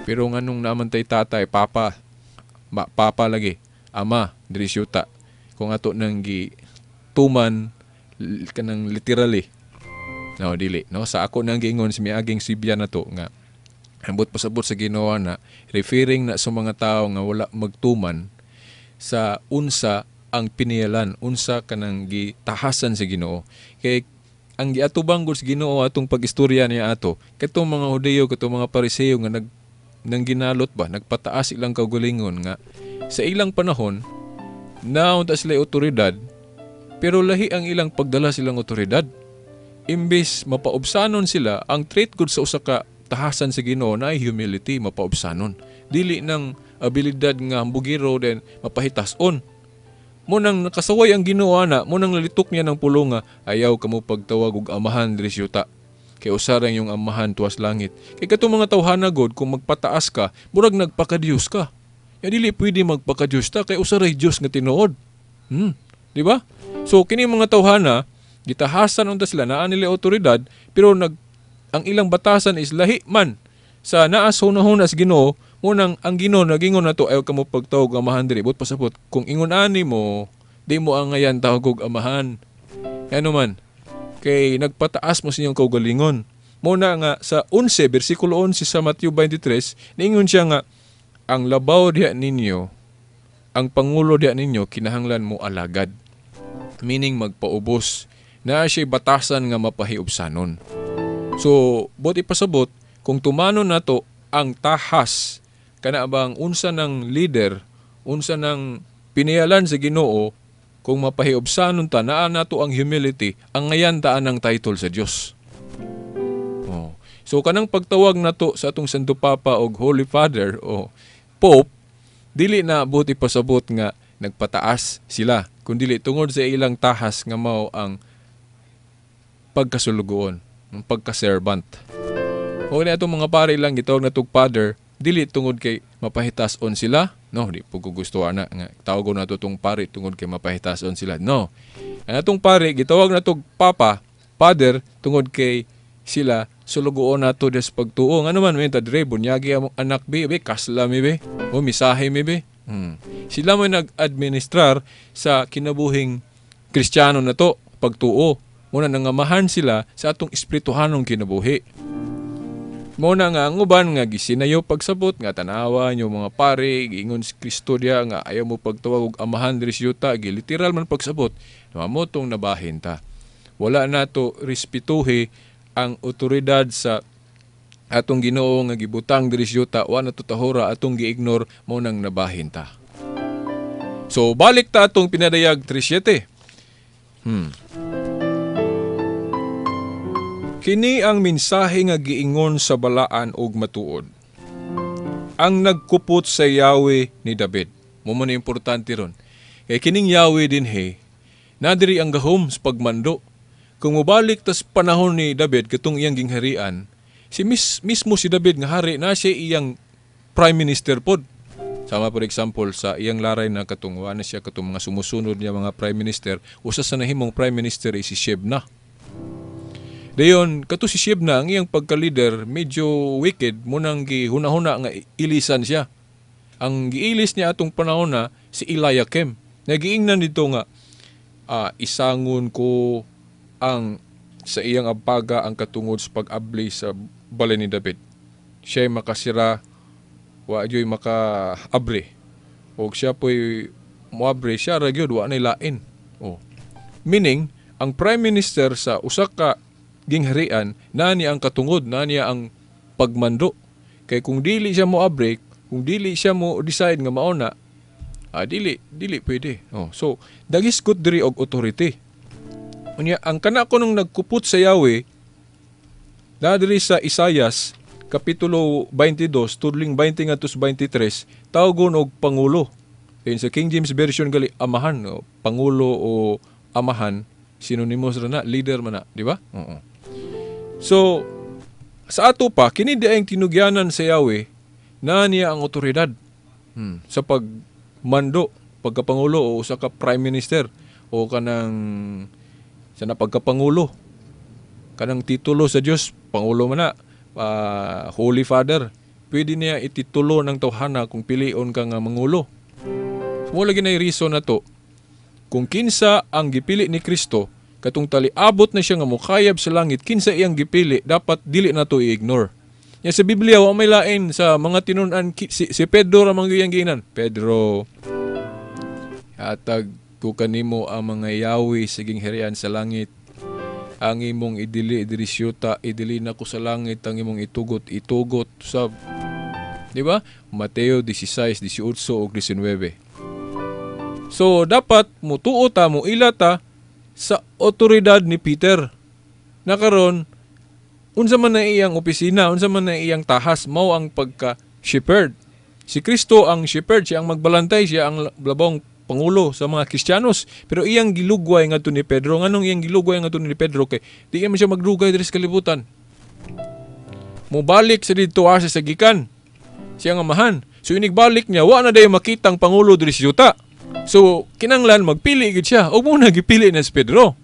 Pero nganong naman tay tatay, papa, papa lagi, ama diri sa yuta. Kung ato nang gi tuman kanang literally. No, dili, no? Sa ako nang giingon sa miaging Sibya na to nga ambot pasabot sa Ginoo na referring na sa mga tao nga wala magtuman sa unsa ang piniyalan, unsa kanang gitahasan sa Ginoo. Kay ang giatubang gud sa Ginoo atong pag-istorya niya ato, katong mga Hudiyo, katong mga Pariseo nga nang ginalot ba, nagpataas ilang kaugalingon nga sa ilang panahon naunta sila otoridad, pero lahi ang ilang pagdala silang otoridad. Imbes mapaubsanon sila, ang trait gud sa usa ka tahasan sa Ginoo na ay humility, mapaubsanon. Dili nang abilidad nga hambugiro den mapahitason. Mo nang nakasaway ang Ginoo ana, mo nang nalitok niya ng pulong nga ayaw kamo pagtawag og amahan diri sa yuta. Kay usa ra inyong amahan tuas langit. Kay katong mga tawhana god, kung magpataas ka, murag nagpakadiyos ka. Ya dili pwede magpakadiyos ta kay usa ra Dios nga tinuod. Di ba? So kini mga tawhana gitahasan unta sila, naa nila otoridad, pero ang ilang batasan is lahi man sa naas hunahuna sa Ginoo. Munang ang Ginoo nagingon nato ayaw kamo pagtawag amahan diri, but pasabot kung ingon ani mo, di mo angayan tawag og amahan. Ano man kay nagpataas mo sa inyong kaugalingon. Muna nga sa 11 bersikulo 11 sa Mateo 23, niingon siya nga ang labaw diha ninyo, ang pangulo diha ninyo kinahanglan mo alagad. Meaning magpaubos. Naa siya batasan nga mapahiubsanon. So, bot ipasabot, kung tumanon nato ang tahas, kana bang unsa ng leader, unsa ng piniyalan sa Ginoo, kung mapahiubsanon ta, naa nato ang humility, ang ngayan taan ang title sa Dios. Oh. So kanang pagtawag nato sa atong Santo Papa og Holy Father o Pope, dili na buti pasabot nga nagpataas sila, kundili tungod sa ilang tahas nga mao ang pagkasulugoon, ang pagka-servant. O na atong mga pare lang gitawag na tug father, dili tungod kay mapahitason sila. No, di po ko gusto ana nga tawag na tong pare tungod kay mapahitason sila. No. Ang atong pare gitawag na tog papa, father, tungod kay sila sulugoon nato des pagtuo. Ngano man may tadre bunyagi among anak bi, bi kasla mi bi, o misahe mi bi. Sila mo nag-administrar sa kinabuhing Kristiyano na to, pagtuo. Muna nangamahan sila sa atong espirituhanong kinabuhi. Muna nga ang uban nga gisinayo pagsabot nga tanawa nyo mga pare, giingon si Kristo diya nga ayaw mo pagtawag og amahan diri sa yuta, giliteral man pagsabot, mamo tong nabahin ta. Wala nato respetuhi ang otoridad sa atong Ginoo nga gibutang diri sa yuta, wa nato tahura, atong gi-ignore, mo nang nabahin ta. So balik ta atong pinadayag 3:7. Kini ang mensahe nga giingon sa balaan og matuod. Ang nagkupot sa Yahweh ni David. Mo man importante ron. Kay kining Yahweh dinhi, nadiri ang gahom sa pagmando. Kung mobalik tas panahon ni David katong iyang gingharian, si mismo si David nga hari na siya iyang prime minister pod. Sama for example sa iyang laray na katong wa na siya katong mga sumusunod niya mga prime minister, usa sa nahimong prime minister is si Shebna. Dayon kato si Shebna ang iyang pagka-leader medyo wicked, munang gihuna-huna nga ilisan siya. Ang giilis niya atong panahon na si Eliakim. Nagiingnan dito nga isangon ko ang sa iyang abaga ang katungod sa pag-abli sa balay ni David. Siya'y makasira, wa diyo'y maka-abre. O siya po'y moabre, siya ra gyud, wa na'y lain. Oh. Meaning, ang prime minister sa usa ka gingharian, na niya ang katungod, na niya ang pagmando. Kay kung dili siya moabre, kung dili siya mo decide nga mauna, dili pwede. Oh, so dagisgot diri og authority. Unya ang kana ko nung nagkupot sa Yahweh, na diri sa Isayas kapitulo 22 tudling 20 ngadto sa 23, tawgon og pangulo. Then sa King James Version gali amahan, no? Pangulo o amahan, sinonymous ra na, leader man na, di ba? Oo. So sa ato pa kini di ang tinugyanan sa Yahweh na niya ang otoridad sa pagmando, pagkapangulo o usa ka prime minister o kanang sa na pagkapangulo, kanang titulo sa Dios, pangulo man na, Holy Father. Pwede niya ititulo ng tawhana kung pilion ka nga mangulo. So, wala ginay reason na to. Kung kinsa ang gipili ni Kristo, katong taliabot na siya nga mukayab sa langit, kinsa iyang gipili, dapat dili na to i-ignore. Ya sa Biblia, wa may lain sa mga tinun-an, si Pedro ra man iyang giinan. Pedro, hatag ko kanimo ang mga yawi sa gingharian sa langit. Ang imong idili diri syuta, idili na ko sa langit, ang imong itugot, itugot sa, di ba? Mateo 16, 18 ug 19. So dapat mutuo ta, muila ta sa otoridad ni Peter. Na karon unsa man na iyang opisina, unsa man na iyang tahas, mao ang pagka-shepherd. Si Kristo ang shepherd, siya ang magbalantay, siya ang labong pangulo sa mga Kristiyanos. Pero iyang gilugway ngadto ni Pedro. Nganong iyang gilugway ngadto ni Pedro? Kay di man siya magdugay diri sa kalibutan. Mobalik sa didto asa sa gikan. Siya nga amahan. So inigbalik niya, wa na dayon makitang pangulo diri sa yuta. So kinanglan magpili gid siya. Ug mo na gipili na si Pedro.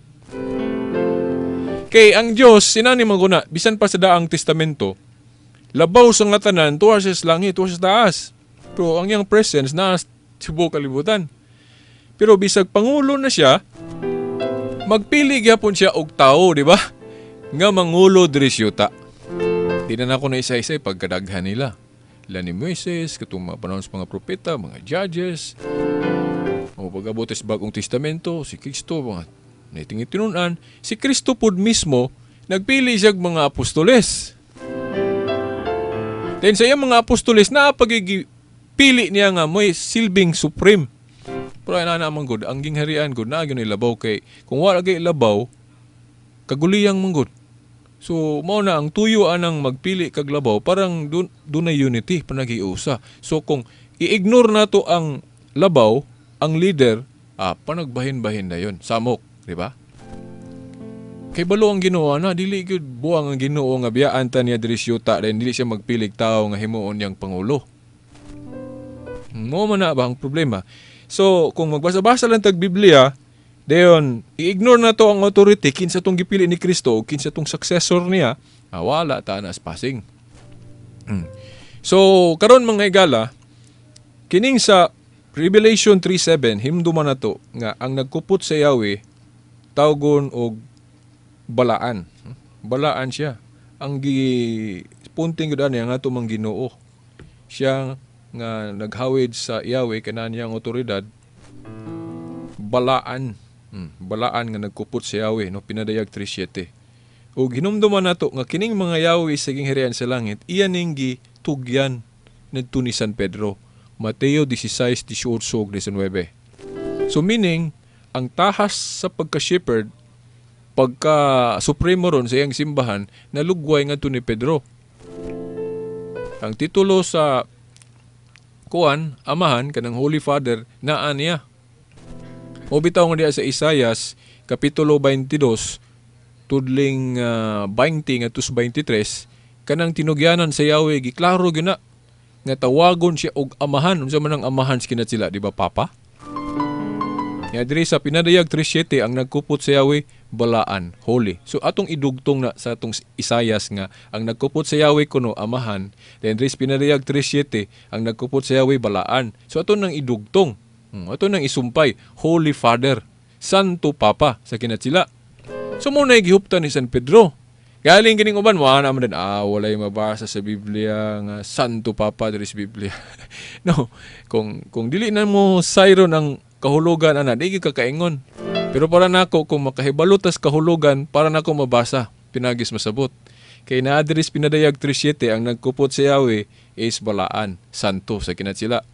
Kay ang Dios sinani man guna bisan pa sa daang testamento, labaw sa nga tanan tuwa siya sa langit, tuwa siya sa taas. Pero ang iyang presence naa sa buong kalibutan. Pero bisag pangulo na siya, magpili gyapon siya og tawo, di ba? Nga mangulo diri sa yuta. Di na nako na isa-isa pagkadaghan nila. Ila ni Moises, katong mga panahon sa mga propeta, mga judges, o pag-abot sa Bagong Testamento, si Kristo, mga naitingitinunan, si Kristo pod mismo, nagpili siya og mga apostoles. Then sa iyang mga apostoles, naapagigipili niya nga may silbing supreme. Pero ay na naman good, ang gingharian good, naa gyud labaw kay kung wala gyud labaw, kaguliyang man good. So mao na ang tuyo anang magpili kag labaw, parang dunay unity panagiusa. So kung i-ignore nato ang labaw, ang leader, panagbahin-bahin na yun. Samok, di ba? Kay balo ang Ginoo na dili gyud buang ang Ginoo nga biyaan ta niya diri syuta, then dili siya magpilig tao nga himuon niyang pangulo. Mo man na ba ang problema? So, kung magbasa-basa lang tag Biblia, dayon i-ignore na to ang authority kinsa tong gipili ni Kristo o kinsa tong successor niya, wala ta na passing. So, karon mga higala, kining sa Revelation 3:7, himduman na to nga ang nagkupot sa Yahweh tawgon og balaan. Balaan siya. Ang gipunting gud ani ang ato mang Ginoo. Siya nga naghawid sa Yahweh kanan niyang otoridad, balaan. Balaan nga nagkupot sa Yahweh, no, Pinadayag 3:7. Ug hinumduman nato nga kining mga Yahweh sa gingharian sa langit iya ning gitugyan ngadto ni San Pedro. Mateo 16:18-19. So meaning, ang tahas sa pagka-shepherd, pagka supremo ron sa iyang simbahan, nalugway ngadto ni Pedro. Ang titulo sa kuan, amahan, kanang Holy Father, naa niya. O bitaw nga diya sa Isayas, Kapitulo 22, tudling 20 ngadto sa 23, kanang tinugyanan sa Yahweh, giklaro gyud na nga tawagon siya og amahan. Unsa man ang amahan sa sila, di ba, Papa? Nga diri sa Pinadayag 3:7, ang nagkupot sa Yahweh, balaan, holy. So atong idugtong na sa atong Isayas nga ang nagkupot sa Yahweh kuno amahan, then diri sa Pinadayag 3:7, ang nagkupot sa Yahweh balaan. So ato nang idugtong. Ato nang isumpay, Holy Father, Santo Papa sa kinatsila. So mo na gihuptan ni San Pedro. Galing kining uban mo ana man din, walay mabasa sa Biblia nga Santo Papa diri sa Biblia. No, kung dili na mo sayron ang kahulugan ana, di gyud ka kaingon. Pero para nako, kung makahibalo tas kahulugan, para nako mabasa, pinagis masabot. Kay naa diri sa Pinadayag 3:7, ang nagkupot sa Yahweh is balaan, santo sa kinatsila.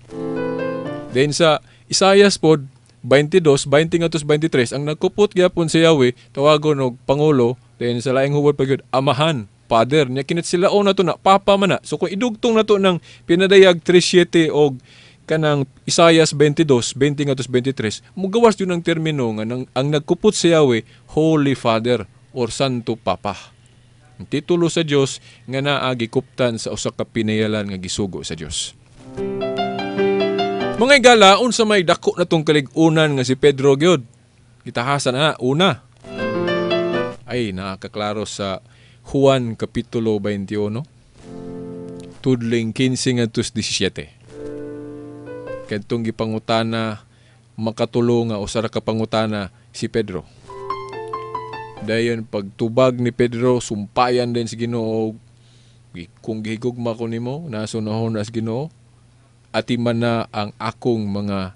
Then sa Isayas pod 22, 20 ngadto sa 23, ang nagkupot gyapon sa Yahweh tawagon og pangulo, then sa laing hubot pa gyud amahan, father. Nya kinat sila na to na papa man na. So kung idugtong na to ng Pinadayag 3:7 og kanang Isayas 22, 20 ngadto sa 23, mugawas yun ang termino nga ang nagkupot sa Yahweh, Holy Father or Santo Papa. Ang titulo sa Dios nga naa gikuptan sa usa ka pinayalan nga gisugo sa Dios. Mga igala, unsa may dako na tong kalig-unan nga si Pedro gyud? Gitahasan na una. Ay, nakakaklaro sa Juan Kapitulo 21, tudling 15 ngadto sa 17. Kadtong gipangutana makatulo nga usa ra ka pangutana si Pedro. Dayon pagtubag ni Pedro, sumpayan din si Ginoo, kung gihigugma ko nimo, nasunahon na sa Ginoo, atiman na ang akong mga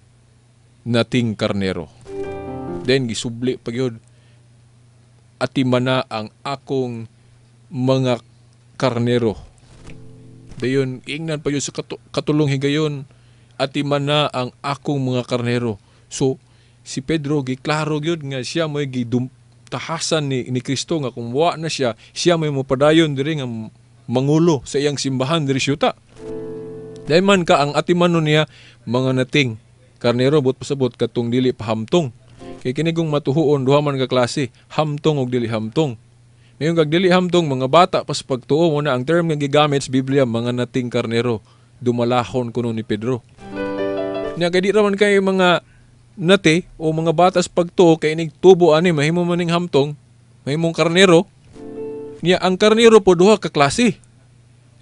nating karnero. Then gisubli pa gyud, atiman na ang akong mga karnero. Dayon ingnan pa gyud sa katulong higayon, atiman na ang akong mga karnero. So si Pedro giklaro gyud nga siya mo'y tahasan ni Kristo nga kung wa na siya, siya may mopadayon diri nga mangulo sa iyang simbahan diri syuta. Dahil man ka ang atiman niya mga nating karnero, but pasabot katong dili pahamtong. Kay kini kung matuhuon duha man ka klase, hamtong og dili hamtong. Mayon kag dili hamtong, mga bata pas pagtuo mo na ang term nga gigamit sa Biblia, mga nating karnero, dumalahon kuno ni Pedro. Nya kay di ra man kay mga nati o mga bata sa pagtuo, kay inig tubo ani mahimo man ning hamtong, mahimong karnero. Nya ang karnero po duha ka klase.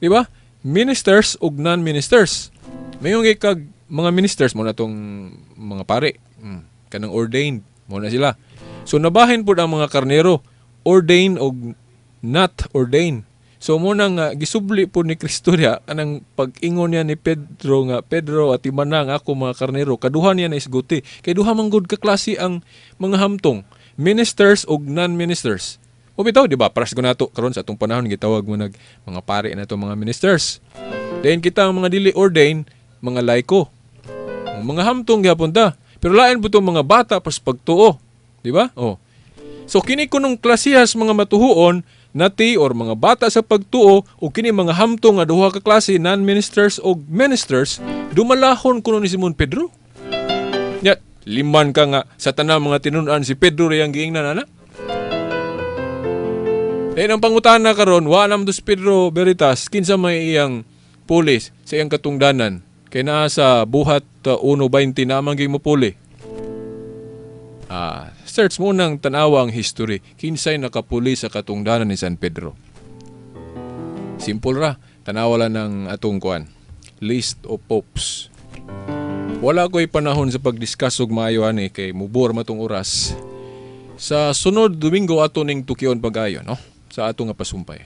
Di ba? Ministers ug non-ministers. Mayon kay kag mga ministers mo na tong mga pare, kanang ordained mo na sila. So nabahin pud ang mga karnero, ordained og not ordained. So mo nang gisubli po ni Kristo niya anang pag-ingon niya ni Pedro nga Pedro atiman na ang ako mga karnero, kaduha niya na isguti. Kay duha man gud ka klase ang mga hamtong, ministers og non-ministers. O bitaw, di ba? Paras ko nato karon sa atong panahon gitawag mo nag mga pare na to mga ministers. Then kita ang mga dili ordained, mga laiko. Mga hamtong gyapon ta. Pero lain po itong mga bata pas pagtuo, di ba? Oh. So kini kunong klasihas mga matuhuon nati or mga bata sa pagtuo o kini mga hamtong nga duha ka klase, non-ministers o ministers, dumalahon kuno ni Simon Pedro. Nya liman ka nga sa tanang mga tinun-an si Pedro riyang giingnan ana. Then ang pangutana karon, wa naman to si Pedro Veritas, kinsa may iyang pulis sa iyang katungdanan. Kay naa sa buhat 1:20 naman gyud mo puli. Search mo nang tanawa ang history, kinsay nakapuli sa katungdanan ni San Pedro. Simple ra, tanawa lang ng atong kuan, list of popes. Wala ko'y panahon sa pagdiscuss og maayo ani kay mubor matong oras. Sa sunod Domingo ato ning tukion pag-ayo, no? Sa ato nga pasumpay.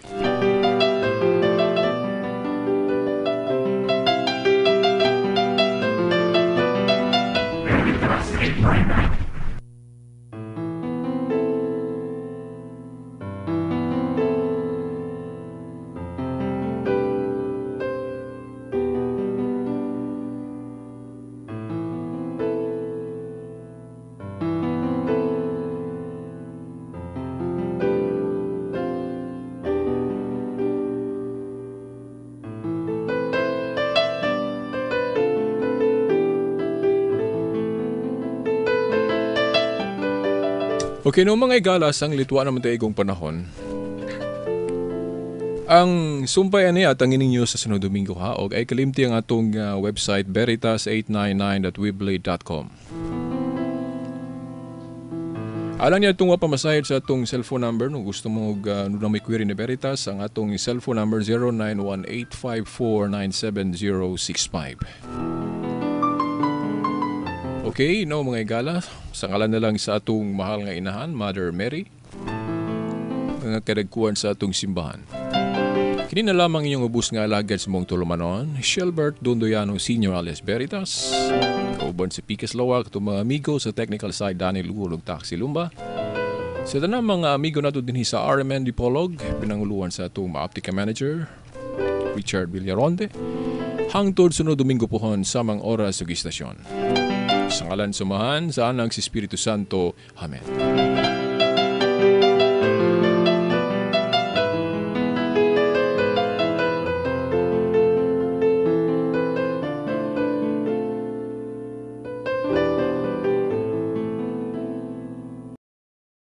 Okay, no mga igalas, ang litwa naman tayo igong panahon. Ang sumpay ani at ang ininyo sa sunod Domingo ha, og ay kalimti ang atong website veritas899.weebly.com. Alang niya itong wapamasahid sa atong cellphone number no gusto mo og na may query ni Veritas, ang atong cellphone number 0918549765. Okay, no mga igala, sa ngalan na lang sa atong mahal nga inahan, Mother Mary, mga kadagkuan sa atong simbahan. Kini na lamang inyong ubos nga alagad sa mong tulumanon, Shelbert Dondoyano Sr. alias Veritas, kauban si Pikas Lawak, itong mga amigo sa technical side, Daniel Lugo, ug Taxi Lumba. Sa tanang mga amigo nato dinhi sa RMN Dipolog, pinanguluan sa atong Maaptika Manager, Richard Villaronde, hangtod sunod Domingo pohon samang oras ug istasyon. Sa ngalan sumahan, sa Anak, sa Espiritu Santo. Amen.